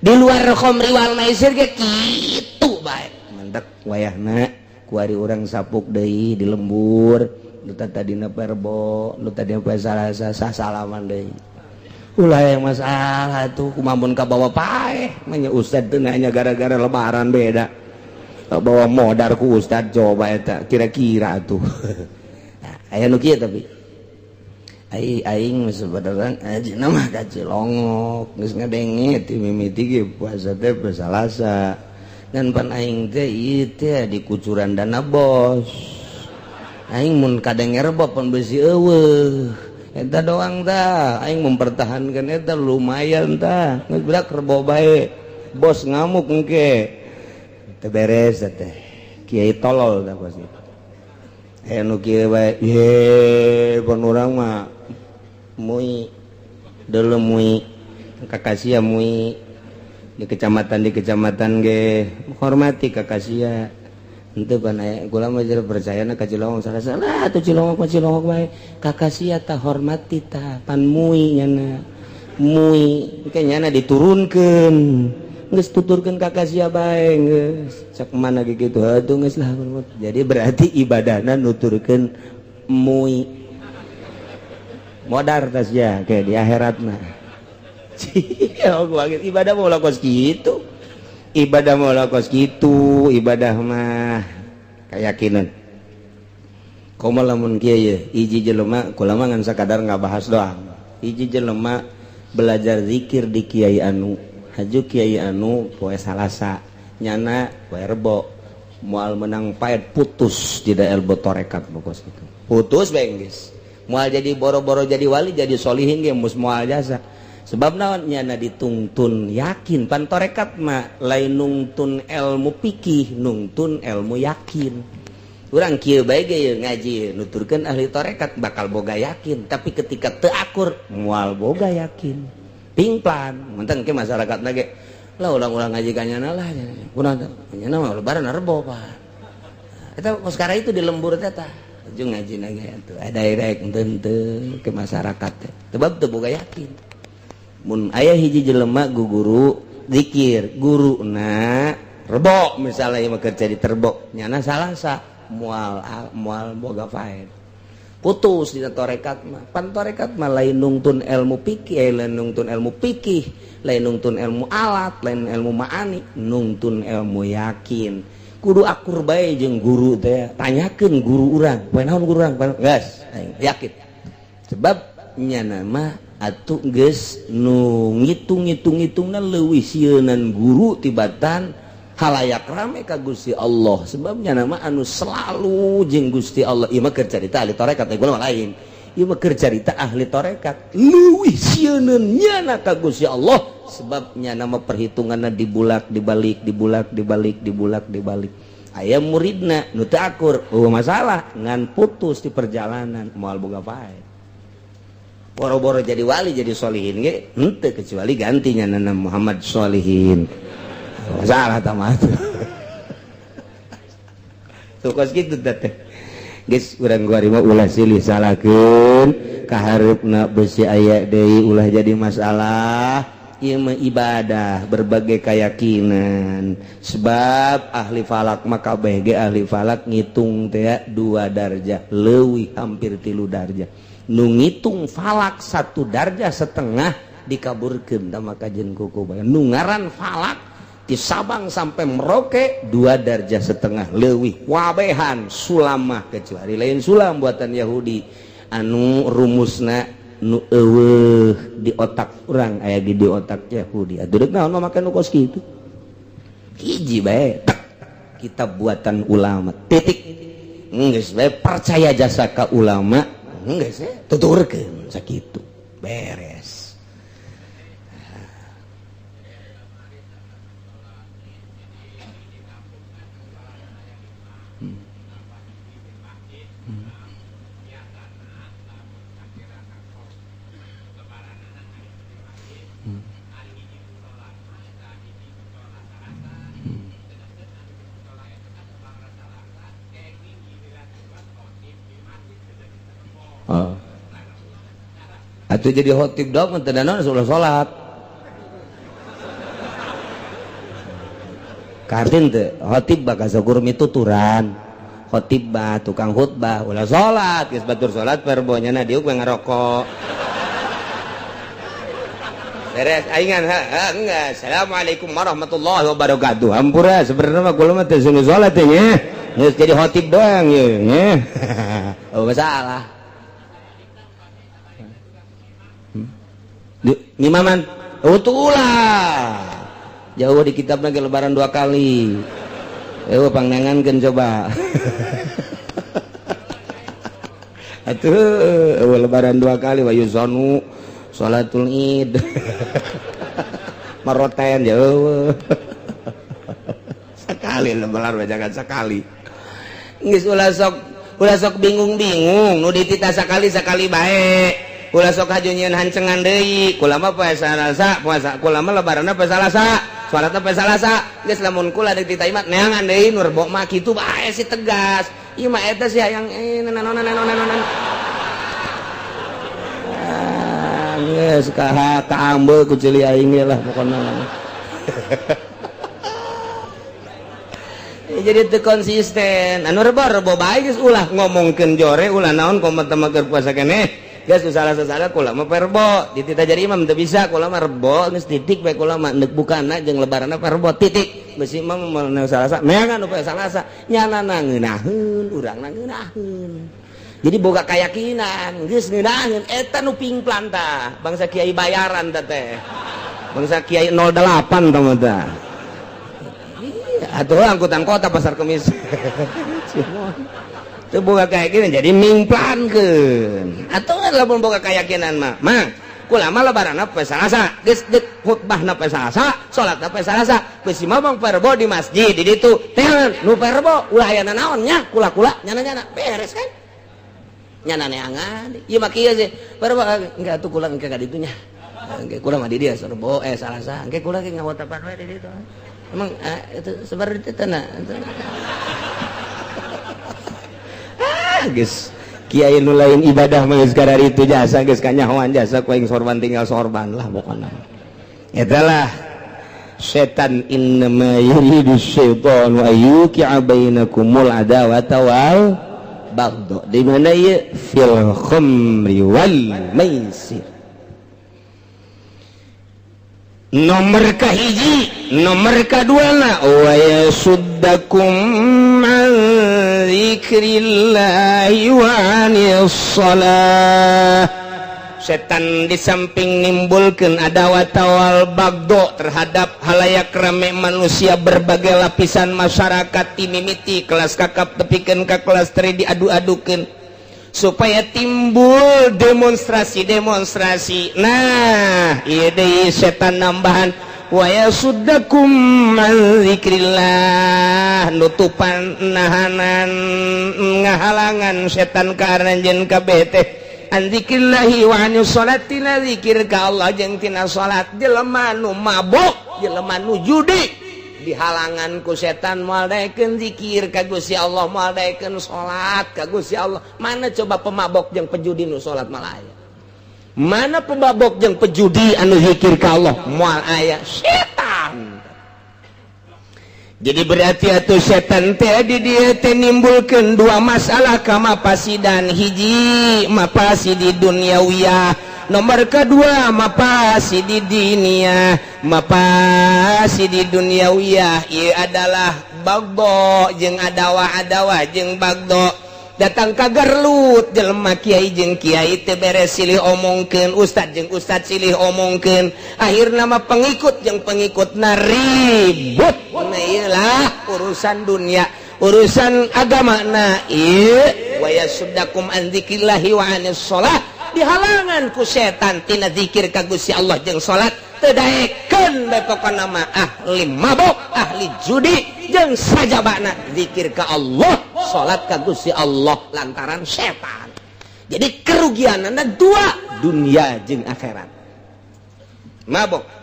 Di luar khamri wal maisir ge kitu bae. Mantak wayahna kuari urang sapuk deui di lembur, nu tadina Rebo, nu tadina poe Salasa, salaman deui, ulah yang masalah tuh. Kumaha mun kabawa paeh mah ustad teu nanya gara-gara lebaran beda bawa modar ku ustad, coba eta kira-kira tuh. Nah, aya nu kieu, tapi ai aing sebenarnya aja mah ka Cilongok geus ngadenge ti mimiti ge puasa teh poe Salasa, dan pan aing teh ieu teh di kucuran dana bos, aing mun kadenge Rebo pan besi eueuh eta doang tah, aing mempertahankan eta lumayan tah, geus berak Rebo bae, bos ngamuk engke teu beres teh, kiai tolol tah bos itu. Aya nu kieu bae ye, pan urang mah mui deuleu, mui kakasia, mui di kecamatan, di kecamatan ge hormati kakasia. Henteu pan aya kula mah percaya na ka Cilongok salah salah atuh, Cilongok mah Cilongok bae, kakasia tah hormati tah, pan mui nyana, mui engke nyana diturunkeun, geus tuturkeun kakasia bae geus cak mana ge kitu atuh, geus lah. Jadi berarti ibadahna nuturkeun mui, modar tas ya kayak di akhirat mah. Ibadah mau kos gitu, ibadah mau kos gitu, ibadah mah keyakinan. Komo lamun kieu ye, hiji jelema, kula mah ngan sakadar ngabahas doang, hiji jelema belajar zikir di kiai anu, haju kiai anu poe Salasa, nyana poe Rebo, moal menang paet, putus tidak ilmu torekat pokos gitu, putus bae geus, moal jadi boro-boro jadi wali, jadi solihin ge mus moal jasa. Sebab naon? Nyana ditungtun yakin. Pan torekat mah lain nungtun ilmu pikih, nungtun ilmu yakin. Urang kieu bae ge ngaji nuturkeun ahli torekat bakal boga yakin, tapi ketika teu akur moal boga yakin, pingplan. Menteng ke masyarakat ge lah, ulang-ulang ngaji ka nyana lah, kunaon nyana mah lebaran Rebo, Pak. Eta sekarang itu di lembur teh tah jeung ngaji na ge atuh ada rek henteu ke masyarakat teh, sebab teu boga yakin. Mun aya hiji jelema guru zikir, guru na Rebo misalnya, yang kerja di Rebo, nyana Salasa, mual mual boga faed, putus di torekat mah. Pan torekat mah lain nungtun ilmu pikih, lain nungtun ilmu pikih, lain nungtun ilmu alat, lain ilmu ma'ani, nungtun ilmu yakin. Kudu akur bae jeung guru teh, tanyakeun guru urang poe naon, guru urang geus yakin, sebab nyana mah atuh geus nu ngitung-ngitung-ngitungna leuwih sieunan guru tibatan halayak rame ka Gusti Allah, sebabnya nama anu selalu jeung Gusti Allah. Ieu mah keur carita ahli tarekat, teh mah lain, ieu mah keur carita ahli tarekat leuwih sieuneun nyana ka Gusti Allah, sebabnya nama perhitunganna dibulak dibalik, dibulak dibalik, dibulak dibalik. Aya muridna nu teu akur, oh masalah, ngan putus di perjalanan, moal boga pae. Boro-boro jadi wali, jadi solihin ge henteu, kecuali gantinya nana Muhammad Solihin. Salah tamat. Tuh kos kitu teh. Geus urang kuari mah ulah silih salahkeun, kahareupna besi aya deui, ulah jadi masalah. Ieu mah ibadah berbagai keyakinan, sebab ahli falak maka kabeh ge ahli falak ngitung teh 2 darjah leuwih, hampir 3 darjah. Nu ngitung falak 1 darjah setengah dikaburkeun tah kajen kuku. Nu ngaran falak di Sabang sampai Merauke 2 darjah setengah leuwih wabehan sulamah, kecuali lain sulam buatan Yahudi anu rumusna nu eueuh di otak urang, aya di otak Yahudi. Atuh deuk naon make nu kos kitu, hiji bae kitab buatan ulama titik, geus bae percaya jasa ka ulama, geus tuturkeun sakitu beres. Oh. Atau jadi khotib dong, teu naon ulah salat. Kartin teu khotib bakal sakur mituturan. Khotib bah tukang khutbah ulah salat, geus batur salat perbonya na diuk we ngarokok. Beres aingan ha enggak. Assalamualaikum warahmatullahi wabarakatuh. Hampura sebenarnya mah kula mah teu sungguh salat teh nya. Geus jadi khotib doang ye nya. Oh masalah. Ngimaman utulah jauh di kitab lagi lebaran 2 kali, pangnangankeun coba. Atuh lebaran 2 kali wa yuzanu salatul id maroten jauh sekali lebaran jangan sekali geus ulah sok bingung-bingung nu ditita sekali-sekali bae. Kula sok haju nyieun hancengan deui, kula mah poe Salasa, puasa kula mah lebaranna poe Salasa, salatna poe Salasa. Geus lamun kula deuk ditita mah neangan deui nu rebo mah kitu bae si tegas. Ieu mah eta sih hayang nanon. Ah, geus ka kaambe ku ceuli aing ge lah pokona. Jadi teu konsisten. Anu rebo-rebo bae geus ulah ngomongkeun jore, ulah naon komo teh mah keur puasa keneh. Geus salah-salah kula mah perbo ditita jadi imam teu bisa kula mah rebo geus titik bae kula mah neuk bukana jeung lebaranna perbo titik besi imam mah Salasa neangan nu poe Salasa nyana ngeunaheun urangna ngeunaheun. Jadi boga keyakinan geus ngeunaheun eta nu pingplan tah bangsa kiai bayaran teh teh bangsa kiai 08 tah mah tah. Atuh angkutan kota pasar kemis. Teu boga keyakinan jadi mingplankeun. Atuh lamun boga keyakinan mah, mah kula mah lebaranna poe Salasa, geus deuk khutbahna poe Salasa, salatna poe Salasa, geus mah bang perbo di masjid di ditu. Teh nu perbo ulah aya nanaon nya, kula-kula nyana-nyana beres kan? Nyana neangan. Ieu mah kieu sih. Perbo engke atuh kula engke ka ditu nya. Engke kula mah di dieu rebo Salasa, engke kula ge ngawotapan we di ditu. Emang itu sebar di tanah. Geus kiai nu lain ibadah mah geus itu jasa geus kanyahoan jasa ku aing sorban tinggal sorban lah pokona. Eta lah setan innama yuridu syaitanu ayyuqi'a bainakumul adawata wal baghdha. Di mana ieu fil khamri wal maisir. Nomor kahiji, nomor kaduana wa yasuddakum an dzikrillahi wa anis shalah. Setan di samping nimbulkeun adawat wal bagdo terhadap halayak rame manusia berbagai lapisan masyarakat timimiti kelas kakap tepikeun ka kelas tri diadu-adukeun supaya timbul demonstrasi-demonstrasi. Nah, ieu deui setan nambahan wa yasuddakum an dzikrillah, nutupan nahanan ngahalangan setan ka aranjeun kabeh teh An dzikrillahi wa anis sholati, tina zikir ka Allah jeung tina salat. Jelema nu mabok, jelema nu judi, dihalangan ku setan, moal daekeun zikir ka Gusti Allah, moal daekeun salat ka Gusti Allah. Mana coba pemabok jeung pejudi nu salat? Moal aya. Mana pemabok jeung pejudi anu zikir ka Allah? Moal aya. Setan. Jadi berarti atau setan teh di dia teh nimbulkeun dua masalah kamapasidan. Hiji, mapasidi duniawiyah. Nomor kedua, mapasidi diniyah. Mapasidi duniawiyah ieu adalah bagdo jeung adawa-adawa jeung bagdo datang ka garlut. Jelema kiai jeung kiai teu beres, silih omongkeun. Ustad jeung ustad silih omongkeun. Akhirna mah pengikut jeung pengikut na ribut. Nah, iyalah urusan dunia, urusan agama. Nah, ieu wa yasuddakum an dzikrillahi wa anis shalah, dihalangan ku setan tina zikir ka Gusti Allah jeung salat. Teu daekeun bae. Pokona mah ahli mabok, ahli judi jeung sajabana zikir ka Allah, salat ka Gusti Allah, lantaran setan. Jadi kerugianana dua, dunia jeung akhirat. Mabok.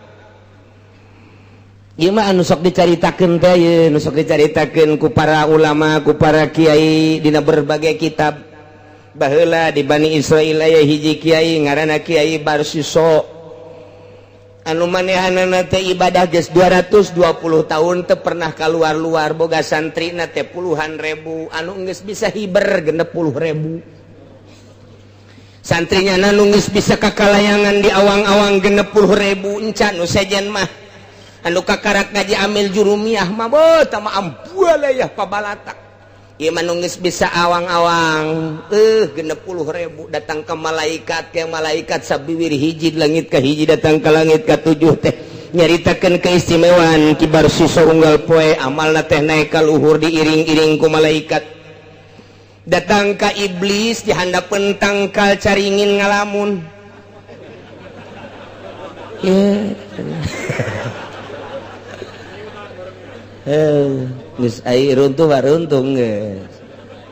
Ieu mah anu sok dicaritakeun teh ieu, nu sok dicaritakeun ku para ulama, ku para kiai dina berbagai kitab. Baheula di Bani Israil aya hiji kiai ngaranna Kiai Barsiso, anu manehanana teh ibadah geus 220 tahun teu pernah keluar-luar. Boga santrina teh puluhan ribu, anu geus bisa hiber 60.000 santrinya, anu geus bisa kakalayangan di awang-awang 60.000. Encan nu sejen mah, anu kakarak ngaji amil jurumiyah mah beuh tama ambualayah pabalatak. Ieu mah nu geus bisa awang-awang 60.000. Datang ke malaikat, ke malaikat sabiwir hiji, langit ka hiji, datang ke langit ka tujuh teh nyaritakeun keistimewaan Ki Barsiso. Unggal poe amalna teh naik ka luhur, diiring-iring ku malaikat. Datang ka iblis, di handapeun tangkal caringin ngalamun. Yeah. Eh, geus ai runtuh mah runtuh geus.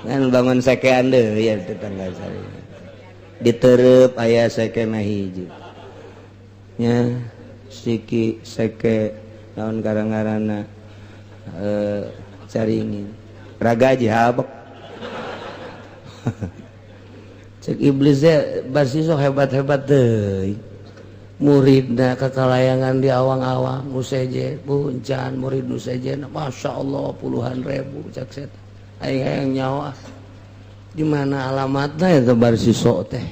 Ngan bangun sekean deui ya tetangga saya. Diterep aya sekena hiji. Nya siki seke naon garang-garana caringin. Raga habek. Cek iblisnya, Barsiso hebat-hebat deui. Muridna kekalayangan di awang-awang, nu sejen puncan murid nu sejen, Masya Allah, puluhan ribu. Cek setan, aing hayang nyawa di mana alamatna itu Barsiso teh.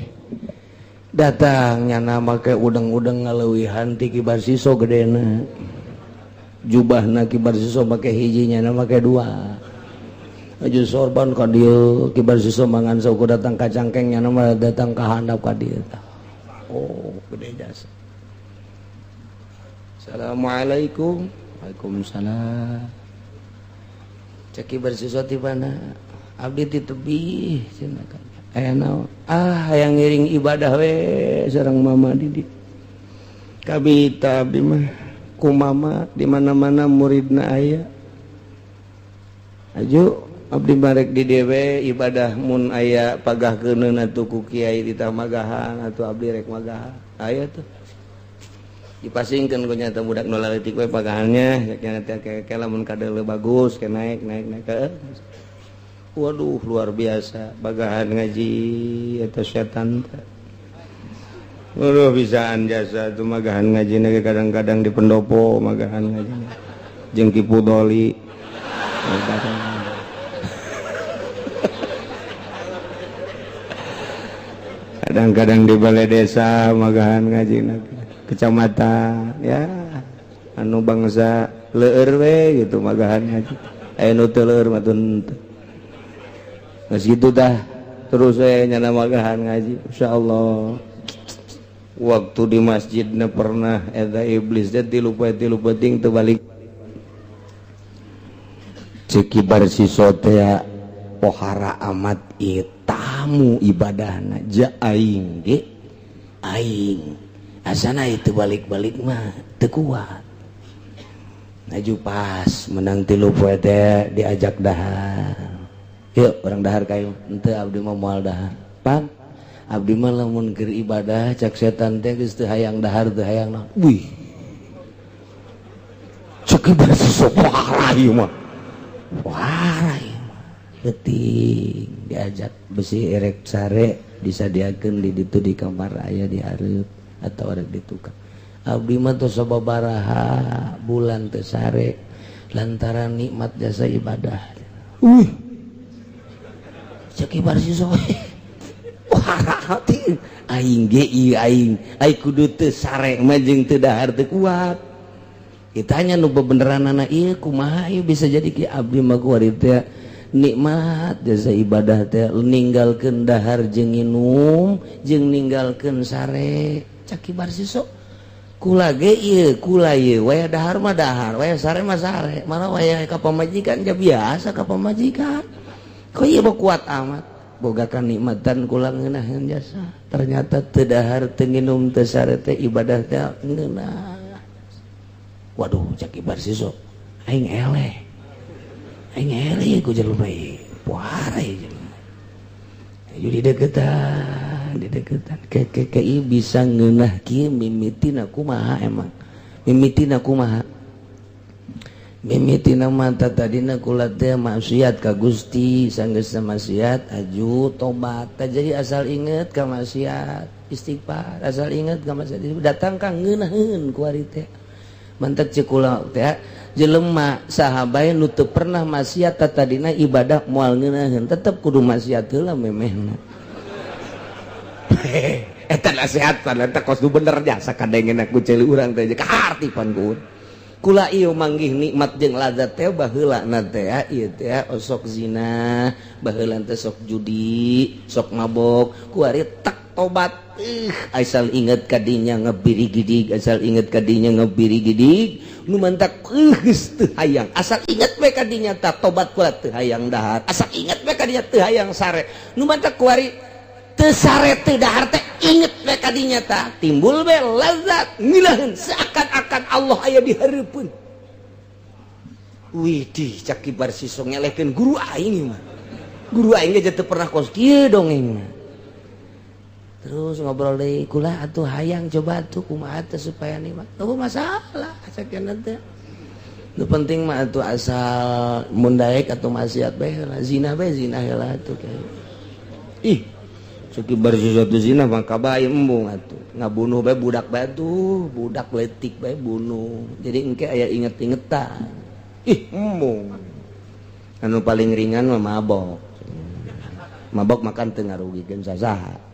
Datangnya nama ke udang-udang ngaleuwihan ti Ki Barsiso gedena jubahna. Ki Barsiso make hijinya, na make dua. Aju sorban ka dieu, Ki Barsiso mangan saukur datang ka cangkengnya, nama datang ka handap ka dieu. Oh, gede jasa. Assalamualaikum. Waalaikumsalam. Cek Ki Barsiso, ti mana? Abdi ti tebih cenah. Aya naon? Ah, hayang ngiring ibadah we sareng mama di dieu. Kabita abdi mah ku mama di mana-mana muridna aya. Aju abdi marek di dewe ibadah, mun aya pagah keuneun atuh ku kiai ditamagahan atuh abdi rek magahan. Aya tuh dipasingkeun ku nyata budak nu leutik we pagahannya nya teh ke lamun kadeuleu bagus ke naik naik naik ke. Waduh, luar biasa bagahan ngaji eta setan teh. Waduh, bisaan jasa tuh magahan ngaji ge, kadang-kadang di pendopo magahan ngaji jeung Ki Pudoli. Kadang-kadang di balai desa magahan ngaji, kecamatan ya, anu bangsa leur we gitu magahan ngaji. Aya nu teu leur mah teu. Geus kitu tah terus we nyana magahan ngaji, insyaallah. Waktu di masjidna pernah eta iblis teh 3 poe 3 peuting teu balik. Cek Ki Barsiso teh, pohara amat ieu tamu ibadahna, ja aing ge aing asana itu balik-balik mah teu kuat. Ngaju pas menang 3 poe teh diajak dahar. Yuk urang dahar kayu. Henteu, abdi mah moal dahar. Pan Abdi mah lamun keur ibadah, cak setan teh geus teu hayang dahar, teu hayang naon. Wih, cek Barsiso, wah, ieu mah, wah, ieu mah. Leutik diajak besi erek sare, disadiakeun di ditu, di kamar aya di hareup atau rek di tukang. Abdi mah tos sababaraha bulan teu sare lantaran nikmat jasa ibadah. Wih, cek Barsiso, wah, aing ge ieu, aing aing kudu teu sare mah jeung teu dahar teu kuat. Kitanya nu bebeneran anak ieu kumaha ieu bisa jadi ki? Abdi mah kuari teh nikmat jasa ibadah teh, ninggalkeun dahar jeung nginum jeung ninggalkeun sare. Cak Ki Barsiso, kula ge ieu, kula ieu waya dahar mah dahar, waya sare mah sare, mana waya ka pamajikan ja biasa ka pamajikan. Kok ieu mah kuat amat boga kanikmatan kula ngeunaheun jasa? Ternyata teu dahar, teu nginum, teu sare teh ibadah teh ngeunah. Waduh, cak Ki Barsiso, aing eleh, aing eleh ku jelema ieu, puara ieu jelema. Ayo dideketan, dideketan ke ke ke ieu bisa ngeunah kieu mimitina kumaha emang? Mimitina kumaha? Mimitina mata tadina kula teh maksiat ka Gusti. Sanggeus maksiat, aju tobat. Tah, jadi asal inget ka maksiat, istighfar, asal inget ka maksiat datang ka ngeunaheun kuari teh. Mantak ceuk kula teh, jelema saha bae nu teu pernah maksiat tadina ibadah moal ngeunaheun, tetep kudu maksiat heula memehna. Eta nasihat pan eta kos nu bener jasa kadengeuna ku ceuli urang teh, kaharti pan ku kula ieu manggih nikmat jeung lazat teh. Baheula na teh ieu teh osok zina, baheula teh sok judi, sok mabok. Kuari tak tobat, asal inget kadinya ngebiri gidig, asal inget kadinya ngebiri gidig. Nu mantak geus teu hayang, asal inget we kadinya tak tobat kula teu hayang dahar, asal inget we kadinya teu hayang sare. Nu mantak kuari teu sare teu dahar teh, inget we kadinya tah timbul we lazat ngeunaheun, seakan-akan Allah aya di hareupeun. Widih, cak Ki Barsiso, ngelehkeun guru aing mah, guru aing ge teu pernah kos kieu dongeng mah. Terus ngobrol deui, kula atuh hayang coba atuh kumaha teh supaya nikmat? Eueuh masalah sakieu teh, nu penting mah atuh asal mun daek atuh maksiat bae heula, zina bae, zina heula atuh. Ih, Cek Ki Barsiso teh, zina mah kabae, embung atuh, ngabunuh bae budak bae tuh, budak letik bae bunuh, jadi engke aya inget-ingetan. Ih, embung, anu paling ringan mah mabok. Mabok makan teu ngarugikeun sasaha,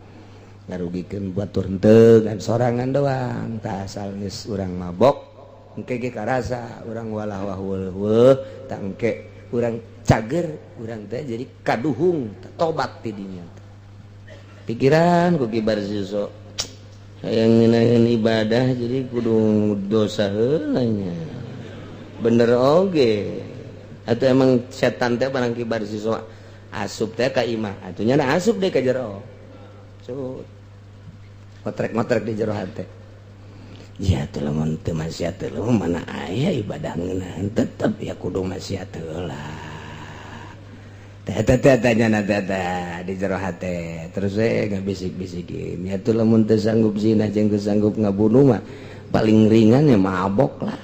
ngarugikeun batur henteu kan, sorangan doang. Tak asal geus urang mabok, engke ge karasa urang walah wah weuh, tak engke urang cager, urang teh jadi kaduhung tobat ti dinya. Pikiran ku Ki Barsiso, hayang ngeunaheun ibadah jadi kudu dosa heula nya, bener oge atau emang setan teh barang Ki Barsiso asup teh ka imah atuh nya, asup deh ka jero. So ngotrek-ngotrek di jero hate ya tuh, lamun teu maksiat heula mana aya ibadah ngeunaheun? Tetep ya kudu maksiat heula. Teh teh teh nya teh teh di jero hate terus we ngabisik-bisikin ya tuh, lamun teu sanggup zina jeung teu sanggup ngabunuh mah paling ringan ya mabok lah.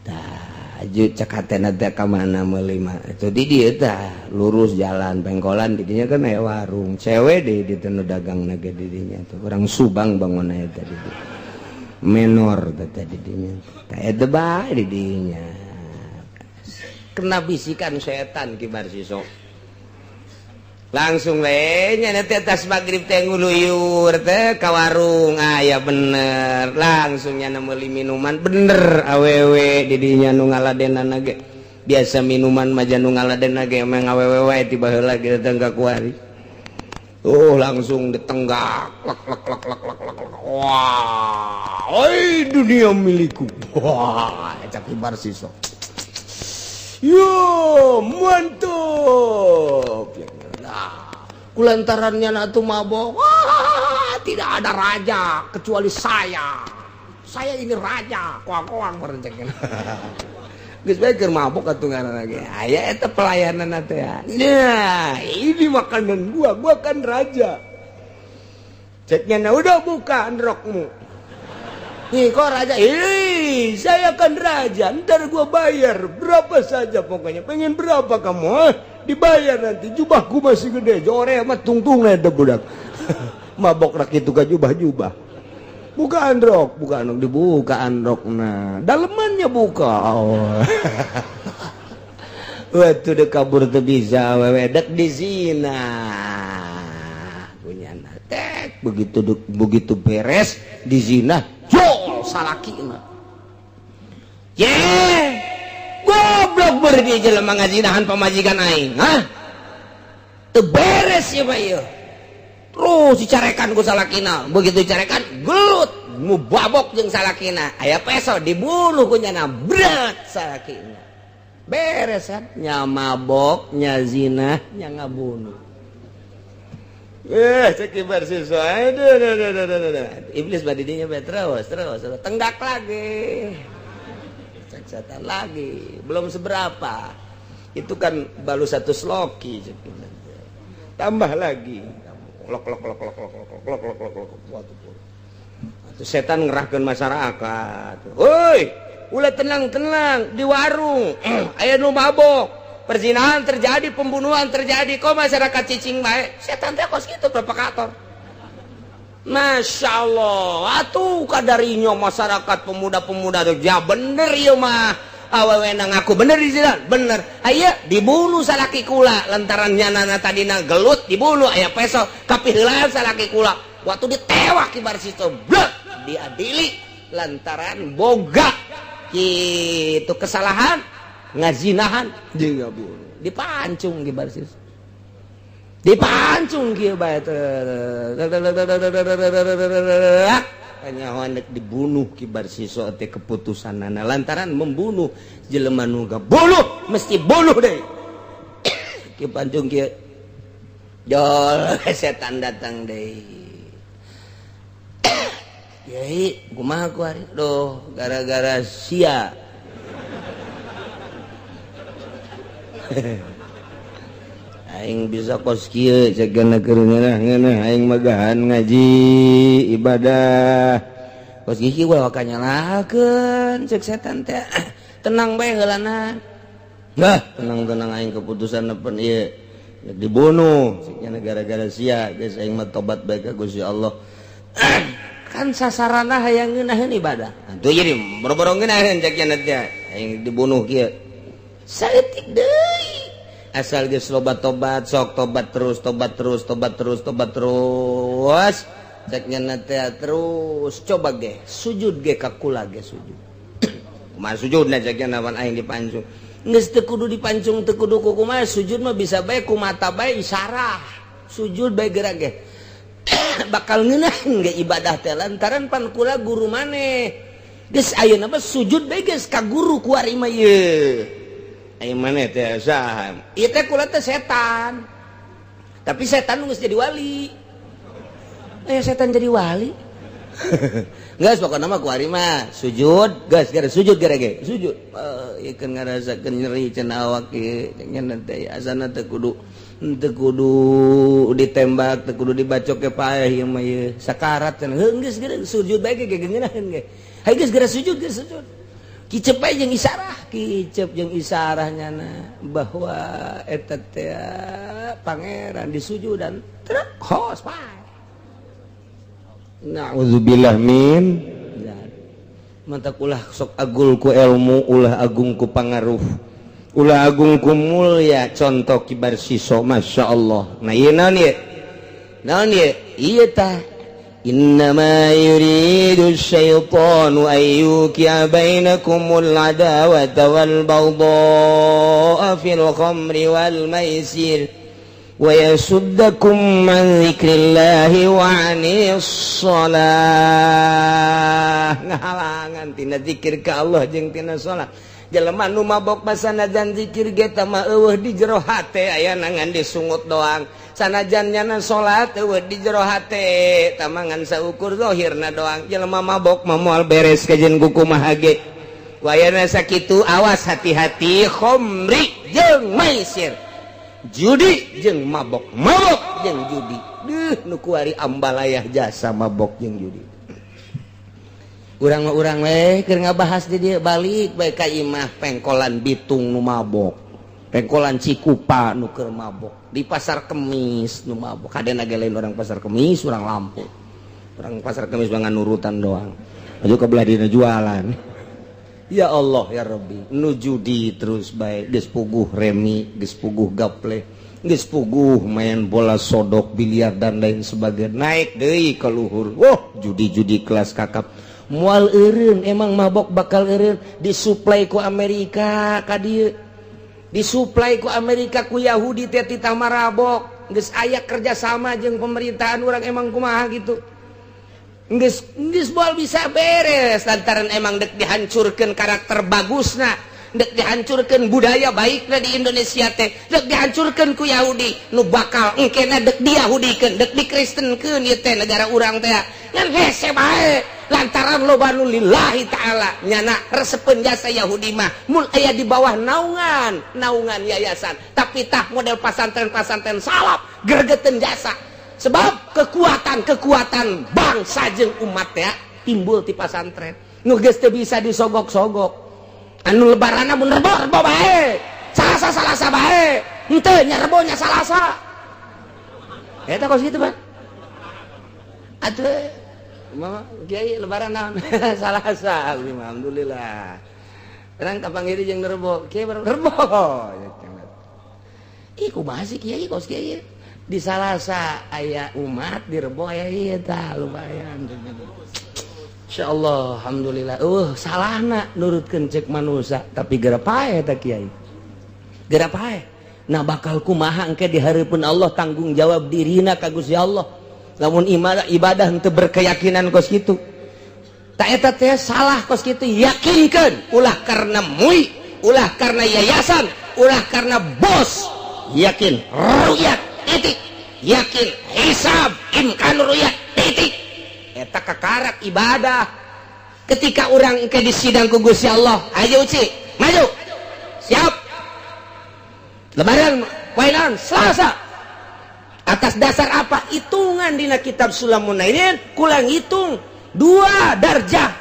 Tah, cek hatena teh ka mana meuli mah? Itu di dieu tah, lurus jalan pengkolan, di dinya kan aya warung cewek deh di teu dagang ge di dinya tuh, orang Subang bangun eta di dieu, menor teh di dinya. Tah, eta bae di dinya kena bisikan setan Ki Barsiso. Langsung we nya teh tas magrib teh nguluyur teh ka warung. Ah ya bener, langsung nya meuli minuman, bener awewe di dinya nu ngaladenan ge. Biasa minuman mah nu ngaladenan ge emang awewe wae ti baheula ge datang ka kuari. Oh, langsung ditenggak, lek lek lek lek lek lek lek. Wah, oi, dunia milikku. Wah, cak Ki Barsiso, yo mantap. Nah, kulantarannya atuh mabok, wah, tidak ada raja kecuali saya saya ini raja, koang-koang merenceng. Geus bae keur mabok atuh ngaranna ge aya eta pelayanan teh. Nah, ini makanan gua, gua kan raja. Ceknya, "Nah, udah buka androkmu." Nih, kok raja? Ih, saya kan raja. Ntar gua bayar berapa saja pokoknya. Pengen berapa kamu? Hah? Dibayar nanti. Jubahku masih gede. Jore mah tungtung eta budak. Mabok rak itu ka jubah-jubah. Buka androk, buka androk, dibuka androk. Nah, dalemannya buka. Oh. Waktu dek kabur teu bisa, awewe dek dizina. Punya tek begitu begitu beres dizina, jol salakina. Ye, goblok berdiri jelema ngazinahan pamajikan aing, hah? Teu beres ya, Pak, ieu. Terus dicarekan ku salakina, begitu dicarekan gelut, mu babok jeung salakina. Aya peso dibunuh ku nyana, berat salakina. Beres kan? Nya mabok, nya zina, nya ngabunuh. Eh, cek siswa. Aduh, aduh, aduh, aduh, aduh. Iblis badidinya be terus, terus, terus. Tenggak lagi. Cek setan lagi. Belum seberapa. Itu kan baru satu sloki. Tambah lagi. Lok lok lok lok lok lok lok lok lok lok lok. Itu setan ngerahkan masyarakat. Woi, ulah tenang-tenang di warung. Aya nu mabok. Perzinahan terjadi, pembunuhan terjadi. Kok masyarakat cicing bae? Setan teh kos kitu provokator. Masya Allah, atuh kadarinya masyarakat pemuda-pemuda tuh, ya bener ya mah. Awewe ngaku bener di sini, bener. Aya dibunuh salaki kula lantaran nyanana tadina gelut dibunuh, aya peso kapiheulaan salaki kula. Waktu ditewak kibar situ, blek diadili lantaran boga gitu kesalahan ngazinahan jeung ngabunuh, dipancung kibar situ, dipancung kieu bae kanyahoan dek dibunuh kibar siswa teh keputusanana lantaran membunuh jelema nu bunuh mesti bunuh deh. Kieu pancung kieu, jol setan datang deh. Yai, kumaha kuari? Duh, gara-gara sia. Aing bisa kos kieu cegana keur ngeunah-ngeunah aing magahan ngaji ibadah. Kos kieu ulah waka nyalahkeun cek setan teh. Tenang bae heulana. Nah, tenang-tenang aing keputusan nepen ieu. Dibunuh cek gara-gara sia geus aing mah tobat bae ka Gusti Allah. Kan sasarana hayang ngeunaheun ibadah. Tuh jadi boro-boro ngeunaheun cek nya teh aing dibunuh kieu. Saeutik deui. Asal geus loba tobat, sok tobat terus, tobat terus, tobat terus, tobat terus. Cek nya teh terus coba ge sujud ge ka kula ge sujud. Kumaha sujudna cek nya nawan aing dipancung. Geus teu kudu dipancung, teu kudu kumaha sujud mah bisa bae ku mata bae isarah. Sujud bae gerak ge. Bakal ngeunaheun ge ibadah teh lantaran pan kula guru maneh. Geus ayeuna mah sujud bae geus ka guru kuari mah ieu. Ayo maneh teh saha? Ieu teh kula teh setan. Tapi setan geus jadi wali. Eh, setan jadi wali. Geus pokona mah kuari mah sujud, geus gara sujud gara ge sujud. Ieu keun ngarasakeun nyeri cenah awak ieu nya teh asana teh kudu teu kudu ditembak, teu kudu dibacok ke paeh ieu mah ieu sakarat cenah. Heuh geus geus sujud bae ge ngeunaheun ge. Hayu geus geura sujud, geus sujud. Kicep bae jeung isarah, kicep jeung isarah nyana bahwa eta teh pangeran disujudan truk hos pae. Na'udzubillah min mantak ulah sok agul ku ilmu, ulah agung ku pangaruh, ulah agung ku mulya. Contoh kibar siso, Masya Allah. Nah, ieu naon ieu? Naon ieu? Ieu tah innama yuridu syaitanu an yuqi'a bainakumul adawata wal baghdha'a fil khamri wal maisir wa yasuddakum an dzikrillahi wa 'anis shalah. Ngahalangan tina zikir ka Allah jeung tina salat. Jelema nu mabok sanajan zikir ge tah mah eueuh di jero hate, aya ngan disungut doang. Sanajan nyana salat eueuh di jero hate, tamangan saukur zahirna doang. Jelema mabok mah moal beres kajen kumaha ge. Wayana sakitu awas hati-hati khomri jeung maisir, judi jeung mabok, mabok jeung judi. Duh, nu kuari ambalayah jasa mabok jeung judi. Urang mah urang we keur ngabahas di dieu, balik bae ka imah. Pengkolan Bitung nu mabok, pengkolan Cikupa nu keur mabok, di Pasar Kemis nu mabok. Kadena ge lain orang Pasar Kemis, orang Lampung. Orang Pasar Kemis mah nurutan doang, maju ke belah dina jualan. Ya Allah ya Rabbi, nu judi terus bae, geus puguh remi, geus puguh gaple, geus puguh main bola sodok, biliar, dan lain sebagainya, naik deui ke luhur. Wah, judi-judi kelas kakap moal eureun. Emang mabok bakal eureun? Disuplai ku Amerika ka dieu, disuplai ku Amerika, ku Yahudi teh titah marabok. Geus aya kerjasama jeung pemerintahan urang. Emang kumaha gitu, geus geus moal bisa beres, lantaran emang dek dihancurkan karakter bagusna, dek dihancurkan budaya baikna di Indonesia teh, dek dihancurkan ku Yahudi nu bakal engkena dek diyahudikeun, dek dikristenkeun ieu teh negara urang teh. Ngan hese bae, lantaran loba nu lillahi ta'ala, nyana resepeun jasa Yahudi mah mul aya di bawah naungan naungan yayasan. Tapi tah model pasantren-pasantren salaf gregeteun jasa, sebab kekuatan-kekuatan bangsa jeung umat ya timbul ti pasantren nu geus teu bisa disogok-sogok. Anu lebaranna mun rebo, rebo bae, Salasa, Salasa bae, henteu nya rebonya Salasa. Eta kos kitu, Pak. Atuh Mama kiai, lebaran naon? Salasa. Alhamdulillah. Urang kapanggih jeung rebo. Kiai rebo. Ih, kumaha sih kiai, kos kiai? Di Salasa aya umat, di Rebo aya ieu, tah lumayan. Insyaallah, alhamdulillah. Salahna nurutkeun cek manusia, tapi geura paeh ta kiai. Geura paeh. Nah, bakal kumaha engke di hareupeun Allah tanggung jawab dirina ka Gusti Allah? Lamun ibadah ibadah henteu berkeyakinan kos kitu. Tak, eta teh salah kos kitu. Yakinkeun, ulah karena MUI, ulah karena yayasan, ulah karena bos. Yakin ruyat, titik. Yakin hisab, imkan ruyat, titik. Eta kakarak ibadah. Ketika orang ke di sidang ku Gusti Allah, ayo Uci, maju. Siap. Lebaran poe naon? Selasa. Atas dasar apa? Hitungan dina kitab Sulamun Nailin, kurang hitung 2 darjah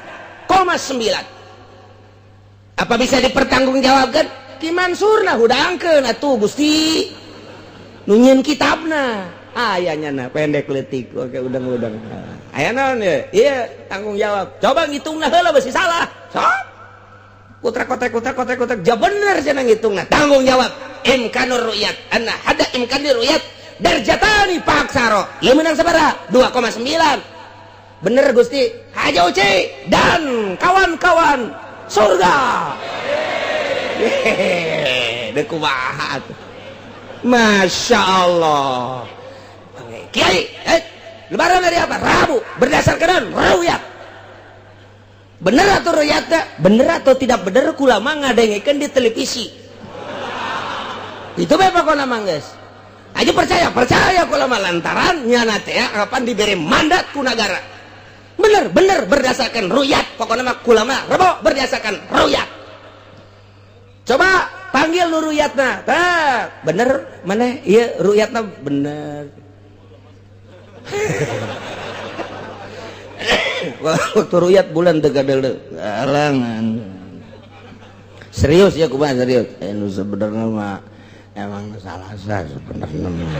koma 9. Apa bisa dipertanggungjawabkan? Ki Mansur nah hudangkeun atuh Gusti nu nyieun kitabna. Aya nyana pendek leutik, oke, udang-udang. Aya naon ya? Iya, tanggung jawab. Coba ngitungna heula, besi salah. Sok. Kutrek kotrek kutrek kotrek kotrek, ja bener cenah ngitungna. Tanggung jawab. Imkanur ru'yat. Anna hada imkanur ru'yat darjatani paksaro. Ieu menang sabaraha? 2,9. Bener Gusti. Haja Uci dan kawan-kawan surga. Hehehe, deuk kumaha atuh. Masya Allah. Kiai, lebaran dari apa? Rabu. Berdasarkan ru'yat. Bener atau ru'yatnya? Bener atau tidak bener, kula mah ngadengekeun di televisi. Itu bae pokona mah geus. Aja percaya, percaya kula mah, lantaran nyana teh kapan diberi mandat ku negara. Bener, bener berdasarkan ru'yat. Pokoknya mah kula mah rebo berdasarkan ru'yat. Coba panggil nu ru'yatna. Tah, bener mana? Iya, ru'yatna bener. Waktu ru'yat bulan teu gadeuleu. Alangan. Serius ya, kumaha serius? Nu sebenarnya mah emang salah sah sebenarnya mah.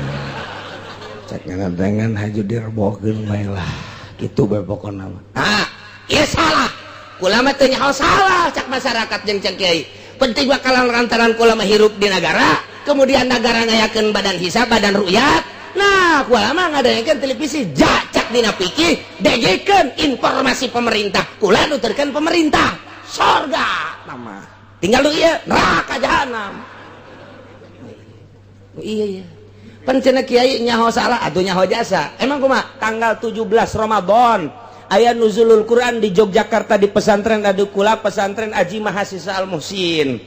Cek dengan haju direbokeun bae lah. Kitu bae pokona mah. Ah, ieu salah. Kula mah teu nyaho salah cak masyarakat jeung cek kiai. Penting bakalan lantaran kula mah hirup di negara, kemudian negara ngayakeun badan hisab, badan ru'yat. Nah, kula mah ngadakeun televisi cak dina pikir dengekeun informasi pemerintah. Kula nuturkeun pemerintah. Sorga nama. Tinggal lu ieu neraka jahanam. Iya iya. Pan cenah kiai nyaho salah atuh nyaho jasa. Emang kumaha? Tanggal 17 Ramadan aya nuzulul Quran di Yogyakarta, di pesantren Adukula, pesantren Aji Mahasiswa Al Muhsin.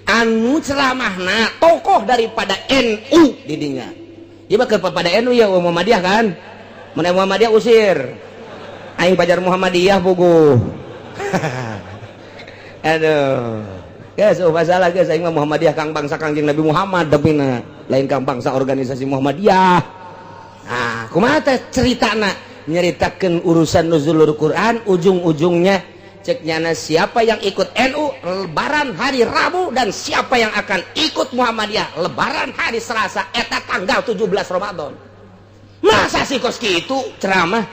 Anu ceramahna tokoh daripada NU di dinya. Ieu mah kepada NU ya, Muhammadiyah kan? Mun Muhammadiyah usir. Aing pajar Muhammadiyah puguh. Aduh. Guys, oh masalah guys, aing mah Muhammadiyah kang bangsa Kangjeng Nabi Muhammad demina, lain kang bangsa organisasi Muhammadiyah. Kumaha teh ceritana? Nyeritakeun urusan nuzulul Quran, ujung-ujungnya cek nyana siapa yang ikut NU lebaran hari Rabu dan siapa yang akan ikut Muhammadiyah lebaran hari Selasa, eta tanggal 17 Ramadan. Masa sih kos kitu ceramah?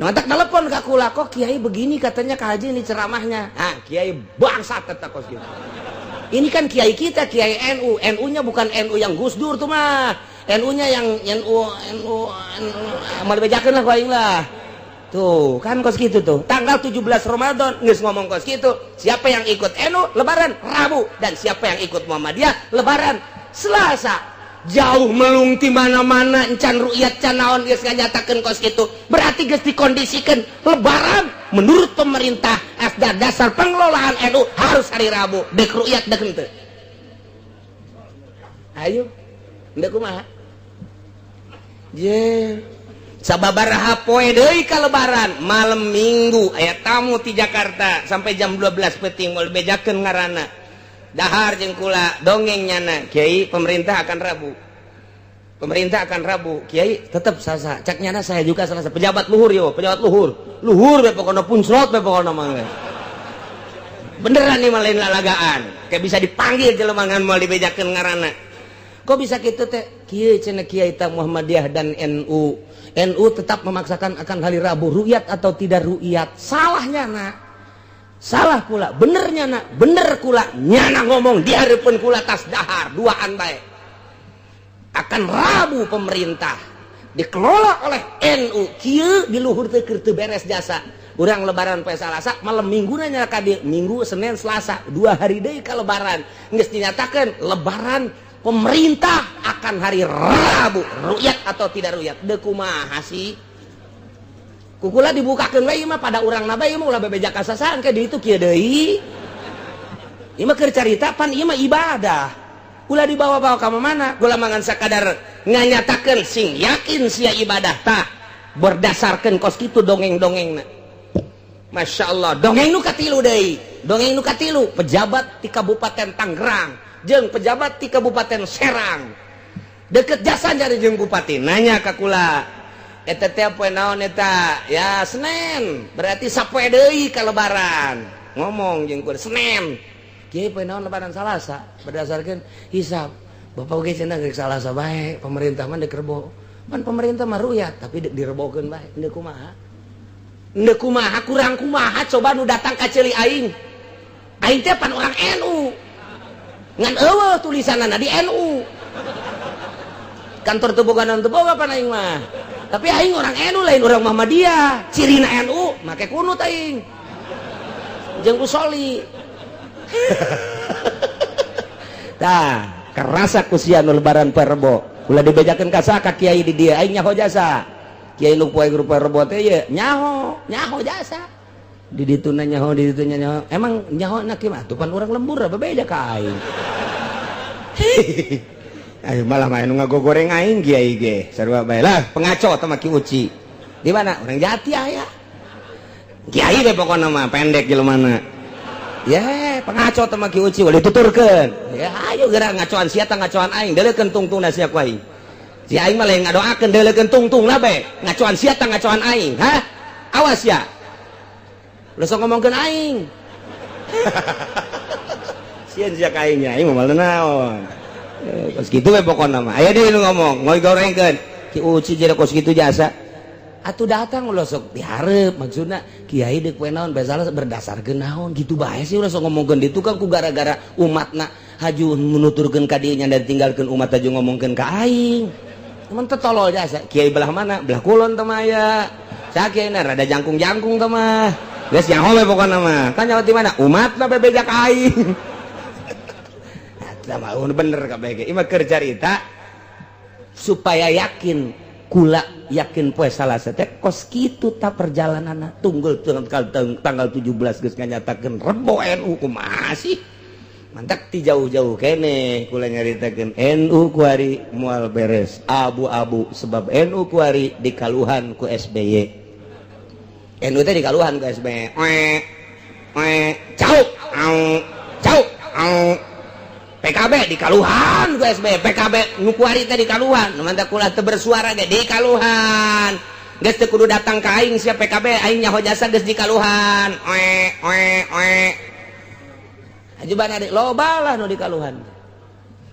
Nah, tak telepon ke kula, kok kiai begini katanya Kak Haji ini ceramahnya. Ah, kiai bangsat tetap kos gitu. Ini kan kiai kita, kiai NU. NU-nya bukan NU yang Gus Dur tuh mah. NU-nya yang NU NU NU mal bejakeun lah ku aing lah. Tuh, kan kos gitu tuh. Tanggal 17 Ramadan geus ngomong kos gitu. Siapa yang ikut NU lebaran Rabu dan siapa yang ikut Muhammadiyah lebaran Selasa. Jauh melung ti mana-mana, encan rukyat can naon geus nganyatakeun kos gitu. Berarti geus dikondisikan lebaran menurut pemerintah asda dasar pengelolaan NU harus hari Rabu. Dek rukyat dek henteu. Ayo, ndek kumaha? Je. Sababaraha poe deui ka lebaran, malam Minggu aya tamu ti Jakarta sampai jam 12 peuting, moal bejakeun ngaranna. Dahar jeung kula, dongeng nyana, "Kiai, pemerintah akan Rabu. Pemerintah akan Rabu. Kiai tetap Selasa." Cak nyana, "Saya juga Selasa." Pejabat luhur yo, pejabat luhur. Luhur be pokona, puncrot be pokona mah. Beneran nih, lain lalagaan. Kayak bisa dipanggil jelema ngan moal dibejakeun ngaranna. Kok bisa gitu teh? Kieu cenah Kiai ta Muhammadiyah dan NU. NU tetap memaksakan akan hari Rabu, rukyat atau tidak rukyat. Salahnya nak. Salah kula, benernya nak, bener kula. Nyana ngomong di hareupeun kula tas dahar, duaan bae. Akan Rabu pemerintah dikelola oleh NU. Kieu di luhur teh keur teu beres jasa. Urang lebaran poe Salasa, malam Minggu nanya ka dieu, Minggu, Senin, Selasa, 2 hari deui ka lebaran. Geus dinyatakeun lebaran pemerintah akan hari Rabu, rukyat atau tidak rukyat. Deu kumaha sih? Ku kula dibukakeun we ieu mah pada urang na bae, ieu mah ulah bebeja ka sasahan ke di itu kieu deui. Ieu mah keur carita, pan ieu mah ibadah. Ulah dibawa-bawa ka mana? Kula mangan sakadar nganyatakeun sing yakin sia ibadah tah berdasarkan kos kitu dongeng-dongengna. Masya Allah, dongeng nu katilu deui. Dongeng nu katilu, pejabat di Kabupaten Tangerang jeung pejabat di Kabupaten Serang. Deket jasa jadi jeung bupati, nanya ka kula, eta teh poe naon eta? Ya Senin, berarti sapoe deui ka lebaran. Ngomong jeung kula Senin. Kieu poe naon lebaran? Salasa berdasarkan hisab. Bapak oge cenah geus Salasa bae, pemerintah mah dek Rebo. Pan pemerintah mah ruyat, tapi dek direbokeun bae. Endeu kumaha? Endeu kumaha, kurang kumaha coba nu datang ka ceuli aing. Aing teh pan orang NU. Ngan eueuh tulisanana di NU. Kantor teu boga naon, teu boga pan aing mah. Tapi aing orang NU, lain orang Muhammadiyah. Cirina NU make kunut aing. Jeung usoli. Tah, kerasa ku sia nu lebaran poe Rebo. Ulah dibejakeun ka ka kiai di dieu, aing nyaho jasa. Kiai nu poe poe Rebo teh ye nyaho, nyaho jasa. Di dituna nyaho, di ditunya nyaho. Emang nyaho na kieu mah tuh pan urang lembur bebeja ka aing. Ayo malah main nu ngagogoreng aing kiai ge. Sarua bae lah, pengaco teh mah Ki Uci. Di mana? Urang Jati aya. Kiai deh pokokna mah pendek jelema. Ya, pengaco teh mah Ki Uci ulah dituturkeun. Ya ayo geura ngacoan sia tah ngacoan aing, deuleukeun tungtungna sia ku aing. Si aing mah lain ngadoakeun, deuleukeun tungtungna bae. Ngacoan sia tah ngacoan aing, hah? Awas ya. Ulah sok ngomongkeun aing. Sieun sia ka aing nya, aing mah moal naon. Kos kitu we pokona mah. Aya deui nu ngomong, ngorengkeun. Ki Uci jadi kos kitu jasa. Atuh datang ulah sok dihareup, maksudna kiai deuk poe naon bae salah berdasarkeun naon gitu bae sih, ulah sok ngomongkeun ditu kan ku gara-gara umatna haju menuturkeun ka dieu nya ditinggalkeun umat haju ngomongkeun ka aing. Teman teh tolol jasa. Kiai belah mana? Belah kulon teh mah aya. Sakieu rada jangkung-jangkung teh mah. Geus nyaho we pokona mah. Kan nyaho ti mana? Umatna bebeja ka aing. Eta mah bener kabeh ge. Ieu mah keur carita supaya yakin, kula yakin poe Salasa teh kos kitu ta perjalananna, tunggul tanggal tanggal 17 geus nganyatakeun Rebo NU, kumaha sih? Mantak ti jauh-jauh kene kula nyaritakeun NU kuari moal beres, abu-abu, sebab NU kuari dikaluhan ku SBY. NU teh dikaluhan ku SBY. Oe oe, cau au cau au. PKB dikaluhan ku SBY. PKB nu kuari teh dikaluhan. Nu mantak kula teu bersuara ge dikaluhan. Geus teu kudu datang ka aing sia PKB, aing nyaho jasa geus dikaluhan. Oe oe oe. Ajuban adik loba lah nu dikaluhan.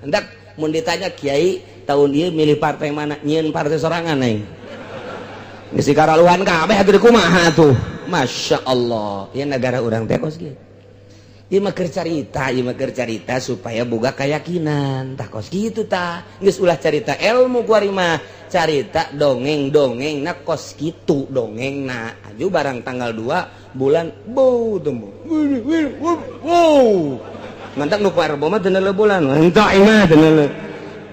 Hendak mun ditanya, "Kiai, tahun ieu milih partai mana?" Nyieun partai sorangan aing. Geus dikaraluhan kabeh atuh, kumaha atuh? Masya Allah, ya negara urang teh kos kieu. Ieu mah keur carita, ieu mah keur carita supaya boga keyakinan. Tah, kos kitu tah. Geus ulah carita ilmu kuari mah, carita dongeng-dongeng na kos kitu dongengna. Aju barang tanggal 2 bulan bu temu. Wow. Mantak nu poe Rebo mah teu bulan. Entah mah teu.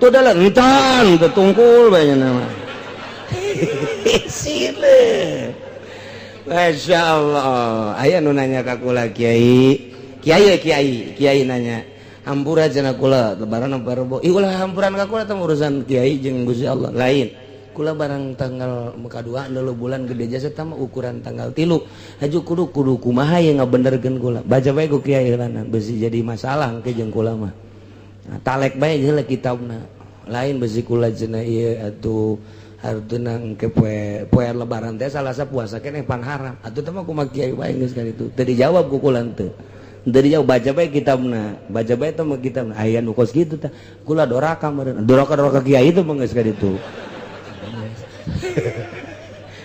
Tuh dah encan teu tungkul bae nya mah. Sile. Masya Allah. Aya nu nanya ka kula, "Kiai, kiai, kiai, kiai," nanya. "Hampura," cenah, "kula lebaran apa Rebo?" Ih, ulah hampuran ka kula, teh urusan kiai jeung Gusti Allah. Lain. Kula barang tanggal kadua dulu bulan gede jasa teh mah ukuran tanggal 3. Haju kudu kudu kumaha ye ngabenerkeun kula? Baca bae ku kiai heulana, besi jadi masalah engke jeung kula mah. Nah, talek bae heula kitabna. Lain besi kula cenah ieu atuh hartuna engke poe poe lebaran teh Salasa puasa keneh pan haram. Atuh teh mah kumaha kiai wae geus ka ditu. Teu dijawab ku kula teu. Teu dijawab, baca bae kitabna. Baca bae teh mah kitabna. Aya nu kos kitu tah. Kula doraka meureun. Doraka-doraka kiai itu mah geus ka ditu.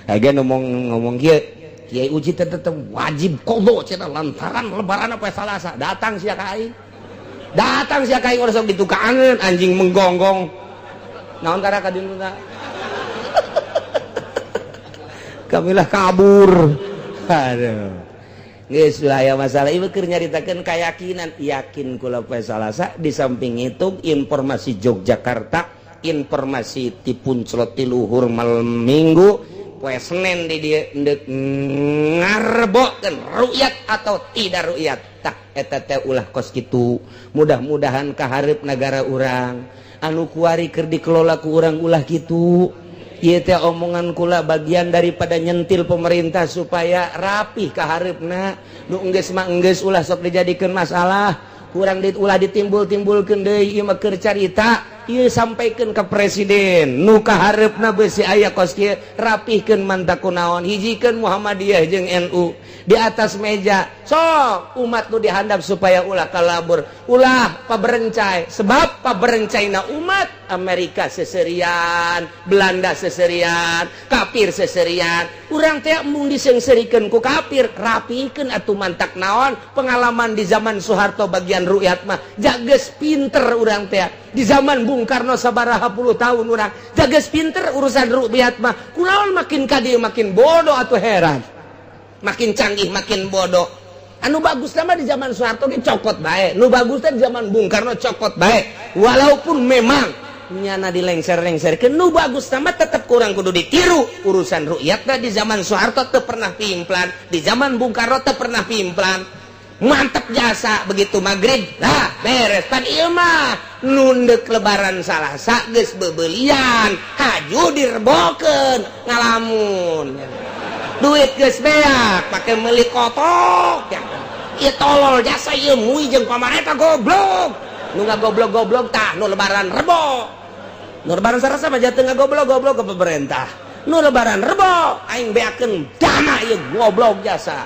Aya ngomong ngomong kieu, "Kiai Uji teh tetep wajib qadha," cenah, "lantaran lebaran poe Salasa." Datang sia ka aing. Datang sia ka aing udah sok ditukangeun anjing menggonggong. Naon tara ka ditu? Kamilah kabur. Aduh. Geus lah ya, masalah ieu keur nyaritakeun keyakinan, yakin kula poe Salasa. Di samping itu informasi Yogyakarta, informasi ti Punclot ti luhur, malam Minggu poe Senin di dieu endek ngarebokeun rukyat atau tidak rukyat. Tah, eta teh ulah kos kitu. Mudah-mudahan kaharep negara urang anu kuari keur dikelola ku urang ulah kitu. Ieu teh omongan kula bagian daripada nyentil pemerintah supaya rapih kaharepna. Nu enggeus mah enggeus, ulah sok dijadikeun masalah. Kurang di, ulah ditimbul-timbulkeun deui. Ieu mah keur carita ieu, sampaikeun ka presiden nu kaharepna beusi aya kos kieu, rapihkeun. Mantak kunaon hijikeun Muhammadiyah jeung NU di atas meja, sok umat nu dihandap supaya ulah kalabur, ulah paberencai, sebab paberencaina umat Amerika seserian, Belanda seserian, kafir seserian. Urang teh embung disengserikeun ku kafir. Rapikeun atuh. Mantak naon, pengalaman di zaman Soeharto bagian rukyat mah jages pinter urang teh. Di zaman Bung Karno sabaraha puluh tahun urang jages pinter urusan rukyat mah. Kunaon makin ka dieu makin bodoh atau heran, makin canggih makin bodoh? Anu bagus nama di zaman Soeharto ge cokot bae, nu bagus teh di zaman Bung Karno cokot bae, walaupun memang nyana dilengser-lengserkeun. Nu bagus nama tetap kurang kudu ditiru. Urusan rukyat di zaman Soeharto teu pernah pimplan, di zaman Bung Karno teu pernah pimplan, mantep jasa. Begitu maghrib lah beres. Pan ieu mah nundek lebaran Salasa geus bebelian, haju direbokeun, ngalamun, duit geus beak pake meuli kotok ya. Ieu tolol jasa ieu, mui jeung pamarentah goblok. Nu ngagoblok-goblok tah nu lebaran Rebo, nu lebaran Salasa mah jatuh ngagoblok-goblok ke pemerintah. Nu lebaran Rebo, "Aing beakeun dana ieu, goblok jasa."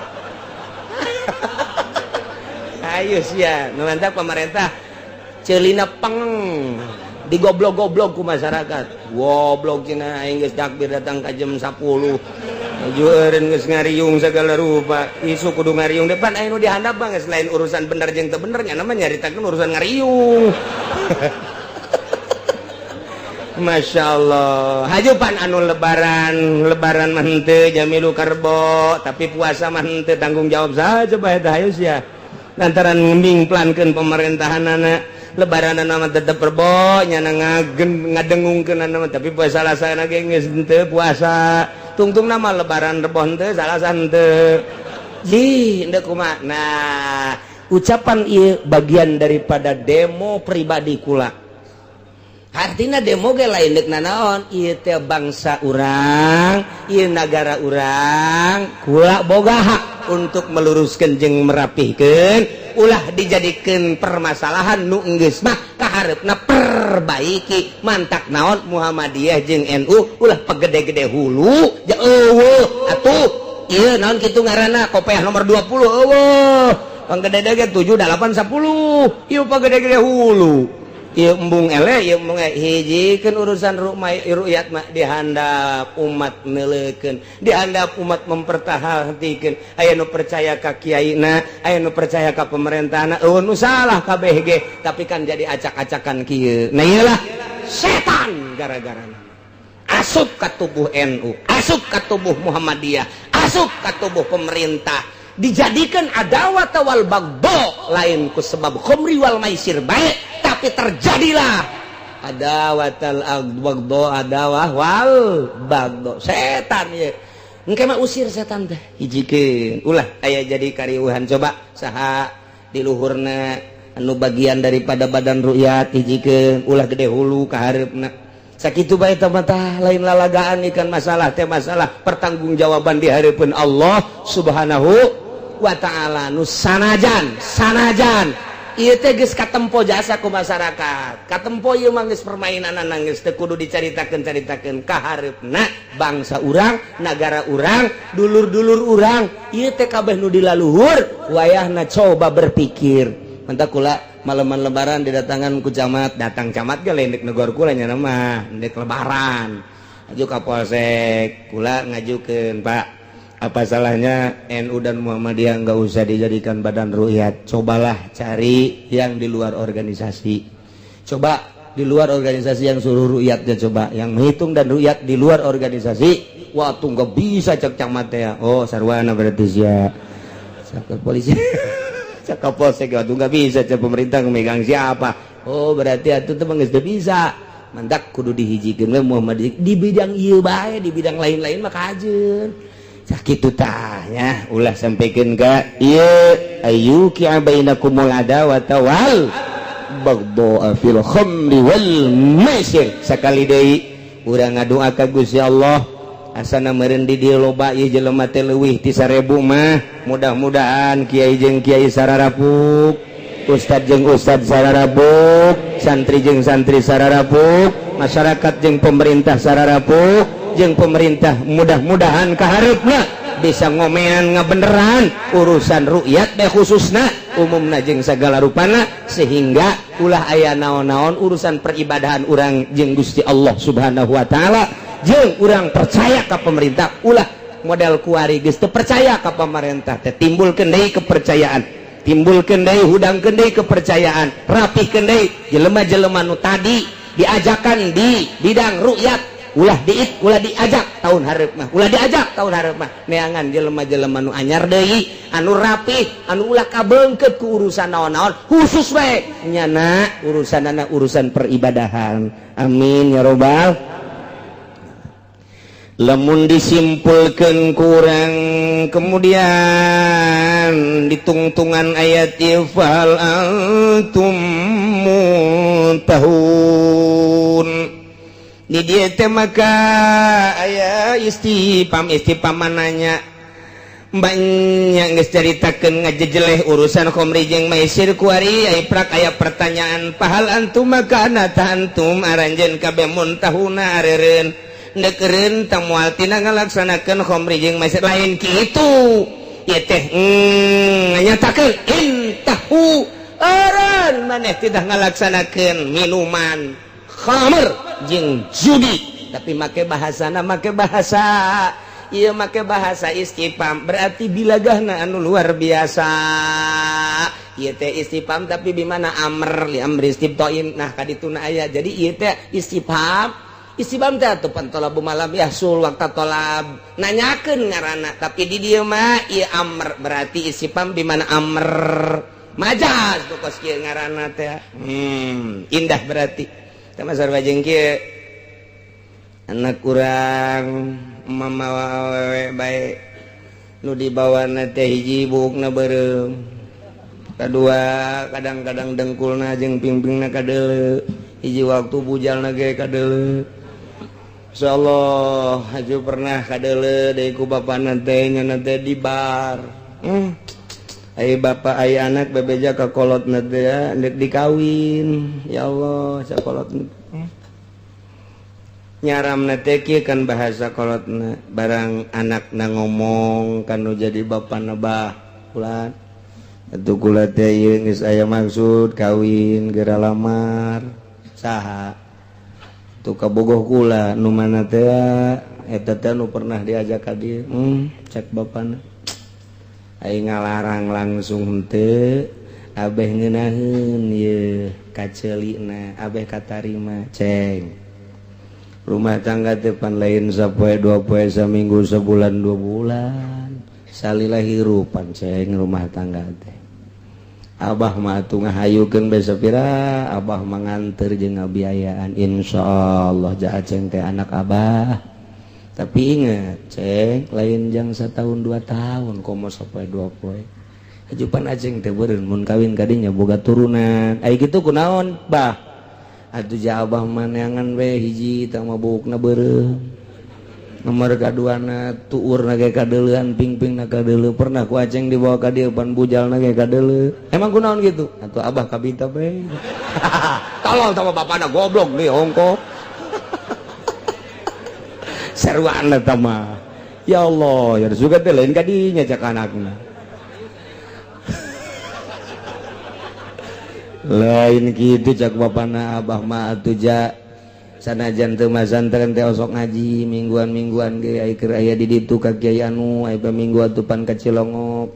Ayo sia nu mantap pemerintah celina peng digoblok-goblok ku masyarakat. "Goblok," cenah, "aing geus takbir datang ka jam 10 jueureun geus ngariung segala rupa, isu kudu ngariung depan aya nu dihandap." Bang, selain urusan bener jeung teu bener nya nama nyaritakeun urusan ngariung. Masya Allah. Hajupan anu lebaran lebaran mah henteu jamilu karbo, tapi puasa mah henteu tanggung jawab saja bae teh. Hayu sia, lantaran ngemplankeun pemerintahan anak lebaran nama tetep Rebo, nyana ngagen ngadengungkeun nama, tapi puasa Salasa ge geus henteu puasa. Tungtung nama lebaran Rebo henteu, Salasa henteu. Ji henteu kumaha. Nah, ucapan ieu bagian daripada demo pribadi kula. Artinya demo ge lain deuk nanaon, ieu teh bangsa urang, ieu nagara urang, kula boga hak. Untuk meluruskan jeung merapihkeun, ulah dijadikan permasalahan nu geus mah kaharepna perbaiki. Mantak naon, Muhammadiyah jeung NU ulah pegede-gede hulu ja euweuh atuh. Ieu naon kitu ngaranna, kopeah nomor 20 euweuh, panggede-gede 7, 8, 10. Ieu pagede-gede hulu, ieu embung ele, ieu embung hijikeun urusan rukyat mah dihandap umat neuleukeun, dihandap umat mempertahankeun. Aya nu percaya ka kiaina, aya nu percaya ka pemerintahna, euweuh nu salah kabeh ge, tapi kan jadi acak-acakan kieu. Nah, iyalah setan gara-gara asup ka tubuh NU, asup ka tubuh Muhammadiyah, asup ka tubuh pemerintah, dijadikan adawat wal bagdo. Lain ku sebab khomri wal maisir baik, tapi terjadilah adawatal bagdo, adawah wal bagdo. Setan ya engke mah, usir setan teh, hijikeun, ulah aya jadi kariuhan. Coba saha di luhurna anu bagian daripada badan rukyat, hijikeun, ulah gede hulu ka hareupna. Sakitu bae teh mah, lain lalagaan ikan masalah teh, masalah pertanggungjawaban di hareupeun Allah Subhanahu wa Ta'ala. Nu sanajan sanajan ieu teh geus katempo jasa ku masyarakat, katempo ieu mah geus permainan, geus teu kudu dicaritakeun-caritakeun. Kahareupna bangsa urang, nagara urang, dulur-dulur urang, ieu teh kabeh nu dilaluhur wayahna coba berpikir. Mantak kula malaman Lebaran didatangan ku camat, datang camat ge lain dek negor kula nya mah, dek Lebaran aju ka polsek. Kula ngajukeun, "Pak, apa salahnya NU dan Muhammadiyah nggak usah dijadikan badan rukyat? Cobalah cari yang di luar organisasi, coba di luar organisasi yang suruh rukyatnya, coba yang menghitung dan rukyat di luar organisasi." "Waktu nggak bisa," cek camat ya. "Oh, sarwana berarti sia," cek polisi, cek polsek. "Waktu nggak bisa," cek pemerintah, megang siapa. "Oh, berarti itu tuh geus bisa." Mantak kudu dihijikeun we Muhammadiyah di bidang ieu bae, di bidang lain-lain mah kajeun. Sakitu tah nya, ulah sampaikan ka ieu ayyuqi'a bainakumul adawata wal baghdha fil khamri wal maisir. Sakali deui urang ngadoa ka Gusti Allah, asana meureun di dieu loba ieu jelema teh, leuwih ti 1000 mah. Mudah-mudahan kiai jeung kiai sararapuk, ustad jeung ustad sararapuk, santri jeung santri sararapuk, masyarakat jeung pemerintah sararapuk jeung pemerintah. Mudah-mudahan kaharepna bisa ngomean, ngabeneran urusan rukyat deh, khususna, umumna jeung segala rupana, sehingga ulah aya naon-naon urusan peribadahan urang jeung Gusti Allah Subhanahu wa Ta'ala. Jeung urang percaya ke pemerintah, ulah model kuari geus teu percaya ka pemerintah teh. Timbulkeun deui kepercayaan, timbulkeun deui, hudangkeun deui kepercayaan, rapihkeun deui jelema-jelema nu tadi diajakan di bidang rukyat. Ulah diit, ulah diajak tahun hareup mah, ulah diajak tahun hareup mah. Neangan jelema-jelema nu anyar deui, anu rapih, anu ulah kabeungkeut ku urusan naon-naon, khusus bae nyana urusanana urusan peribadahan. Amin ya robbal. Lamun disimpulkan kurang, kemudian ditungtungan ayat fahal antum muntahun di dieu teh, maka aya istifham. Istifham mananya banyak geus caritakeun ngajejeleh urusan khamri jeung maisir kuari aya prak, aya pertanyaan fahal antum, maka ana antum aranjeun kabeh muntahuna areureun ndek eureun tah moal tina ngalaksanakeun khamri jeung maisir. Lain kitu ieu teh, nyatakeun intahu, eureun maneh tidak ngalaksanakeun minuman khamr jeung judi, tapi make bahasana, make bahasa iya, make bahasa istifham, berarti bilagahna anu luar biasa. Ieu teh istifham tapi bimana amr li amri istibtoin. Nah, kadituna aya jadi ieu teh istifham. Istifham teh atuh pantolabu malam yahsul waqta tolab, nanyakeun ngaranna, tapi di dieu mah ieu amr, berarti istifham bimana amr majaz tuh kos kieu ngaranna teh. Indah berarti sama sarua jeung kieu, anak kurang mamawa awewe bae, nu dibawana teh hiji buukna beureum, kadua kadang-kadang dengkulna jeung pingpingna kadeuleu, hiji waktu bujalna ge kadeuleu. Insyaallah haju pernah kadeuleu deui ku bapana teh, nya teh di bar. Ai bapak ai anak bebeja ka kolotna teh ndek dikawin. Ya Allah, sakolotna. Nyaramna teh kieu kan bahasa kolotna, barang anakna ngomong kan nu jadi bapana bah ulan. Atuh kula teh ieu geus aya maksud kawin geura lamar. Saha? Tuh kabogoh kula nu mana teh eta teh nu pernah diajak ka dieu. Cek bapana. Aing ngalarang langsung henteu, abeh ngeunaheun ieu kaceulina, abeh katarima ceng. Rumah tangga teh pan lain sapoe dua poe saminggu sabulan 2 bulan. Salila hirupan ceng rumah tangga teh. Abah mah atuh ngahayukeun bae sapira, abah mah nganter jeung ngabiayaan insyaallah ja aceng teh anak abah. Tapi ingat ceng, lain jang setahun 2 tahun komo sapoe 2 poe. Ajupan aceng teh beureun mun kawin kadinya boga turunan. Ai kitu kunaon bah? Atuh ja abah mah neangan we hiji tah mah buukna beureum. Nomor kaduana tuurna ge kadeuleuan pingpingna kadeuleu pernah ku aceng dibawa ka dieu pan bujalna ge kadeuleu. Emang kunaon kitu? Atuh abah kabita bae. Tolol sama bapana goblok nih ongko. Seruan eta mah. Ya Allah, ya suka teh lain kadinya cak anakna. Lain kitu cak bapana abah mah atuh ja sanajan teu masantren teh osok ngaji mingguan-mingguan ge ai keur aya di ditu ka kiai anu ai minggu atuh pan ka Cilongok.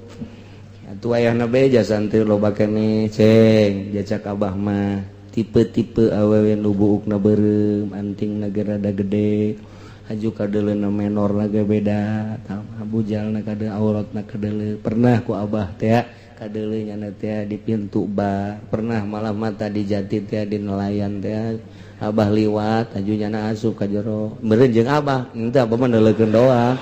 Atuh ayahna bae ja santri loba keneh ceng ja cak abah mah tipe-tipe awewe nu buukna beureum antingna ge rada gede. Haju kadeuleuna menorna ge beda tah bujalna kadeuleu auratna kadeuleu pernah ku abah teh kadeuleu nyana teh di pintu bar pernah malah mata di jati teh di nelayan teh abah liwat haju nyana asup ka jero meureun jeung abah henteu abah mah neuleukeun doang.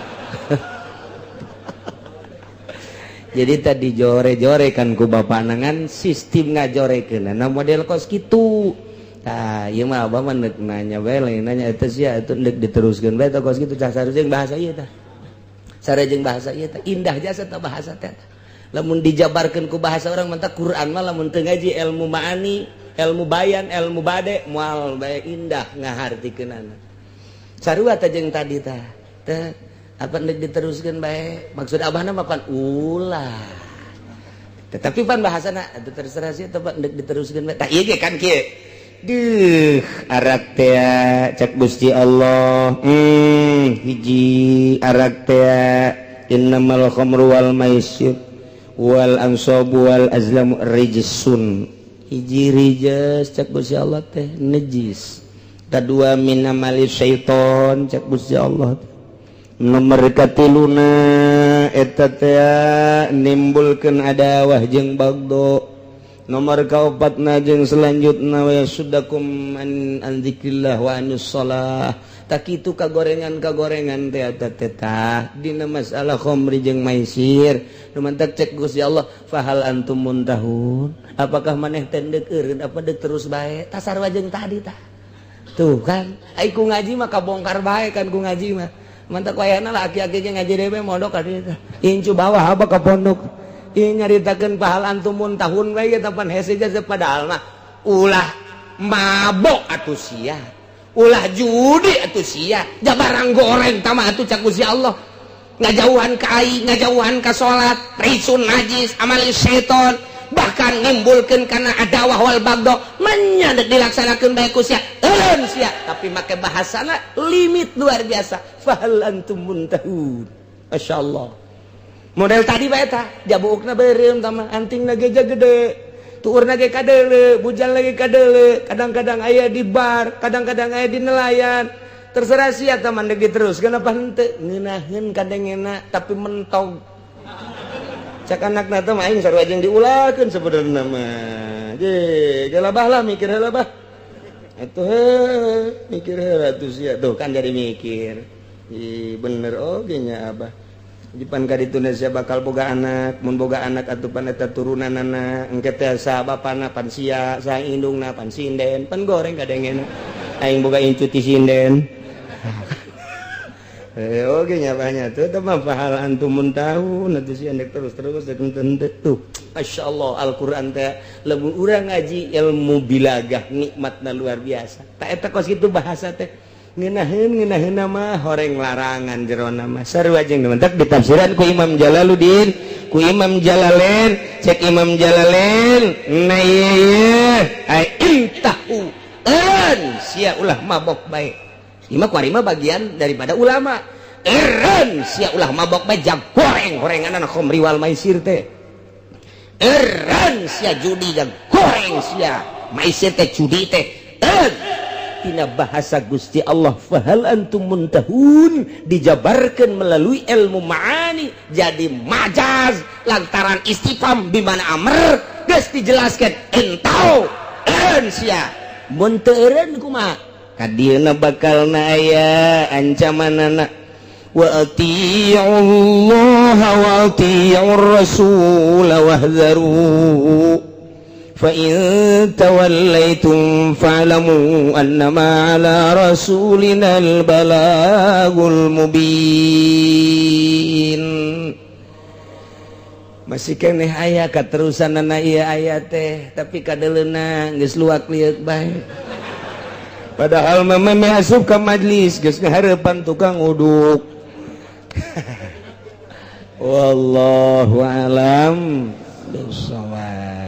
Jadi tadi jore-jore kan ku bapana ngan sistem ngajorekeunna model kos kitu. Tah, ieu mah abah mah neuk nanya bae lain nanya eta sia atuh neuk diteruskeun bae tah kos kitu cah sarua bahasa ieu tah. Sarua jeung bahasa ieu tah indah jasa tah bahasa teh. Lamun dijabarkeun ku bahasa urang mah Quran mah lamun teu ngaji ilmu maani, ilmu bayan, ilmu bade moal bae indah ngahartikeunana. Sarua tah jeung tadi tah. Teh apa neuk diteruskeun bae maksud abahna mah pan ulah. Tetapi pan bahasana atuh terserah sia teh neuk diteruskeun bae. Tah ieu ge kan kieu. Duh, arak teh cek Gusti Allah. Hiji arak teh innamal khamru wal maisir wal ansabu wal azlamu rijsun. Hiji rijs cek Gusti Allah teh najis. Kadua min amali syaiton cek Gusti Allah teh. Nomor katiluna eta teh nimbulkeun adawah jeung bagdo. Nomor kaopatna jeung selanjutna wa yasuddakum an dzikrillah wa anis shalah. Tak kitu kagorengan-kagorengan teh eta teh tah dina masalah khamri jeung maisir. Nu mantak cek Gusti Allah fahal antum muntahun. Apakah maneh teh deuk eureun apa deuk terus bae? Tah sarua jeung tadi tah. Tuh kan, ai ku ngaji mah kabongkar bae kan ku ngaji mah. Mantak wayahna lah aki-aki ge ngaji dewe mondok ka dieu tah. Incu bawah apa ka pondok. Ieu nyaritakeun pahal antum muntahun bae eta pan hese jasa padahal mah ulah mabok atuh sia. Ulah judi atuh sia. Jabarang goreng tah mah atuh cak Gusti Allah. Ngajauhan ka aing, ngajauhan ka salat, risun najis, amal syaiton, bahkan nimbulkeun kana adawah wal bagdo, menya deuk dilaksanakeun bae ku sia. Eureun sia, tapi make bahasana limit luar biasa. Fahal antum muntahun. Masyaallah. Model tadi bae tah, jabuukna beureum tah mah, antingna ge gede, tuurna ge kadeuleu, bujal lagi kadeuleu, kadang-kadang aya di bar, kadang-kadang aya di nelayan. Terserah sia tah mah deuk diteruskeun apa henteu, ngeunaheun kadengena tapi mentog. Cak anakna teh mah aing sarua jeung diulahkeun sebenarna mah. Je, gelabah lah mikir heula bah. Atuh heuh, mikir heula atuh sia tuh kan jadi mikir. Ih bener oge nya abah. Jipan ka ditu sia bakal boga anak, mun boga anak atuh pan eta turunanana, engke teh sa bapana pan sia, sa indungna pan sinden, pan goreng kadengena. Aing boga incu ti sinden. Eh, oke nya banyak tuh teh mah fahal antum muntahun atuh sih endek terus-terus tuh. Masya Allah, Al-Quran teh lamun urang ngaji ilmu bilagah nikmatna luar biasa. Tak eta kos kitu bahasa teh ngeunaheun ngeunaheun mah horeng larangan jerona mah sarua jeung mentak ditafsiran ku Imam Jalaluddin, ku Imam Jalalain. Cek Imam Jalalain, nah ieu ai intahu en sia ulah mabok bae. Ima kuari mah bagian daripada ulama. Eren sia ulah mabok bae, jang goreng gorengan khamri wal maisir teh. Eren sia judi, jang goreng sia maisir teh, judi teh. En tina bahasa Gusti Allah fahal antum muntahun dijabarkan melalui ilmu ma'ani jadi majaz lantaran istifham di mana amr geus dijelaskan entau en sia. Mun teu eureun kumaha? Kadieuna bakal na aya ancamanana wa atii'ullaha wa atii'ur rasul wahdharu فإن توليتم فاعلموا أنما على رسولنا البلاغ المبين. Masih keneh aya katerusanana ieu aya teh, tapi kadeleuna geus luak lieuk bae. Padahal mah asup ka majlis geus ngahareupan tukang uduk. Wallahu alam bisawab.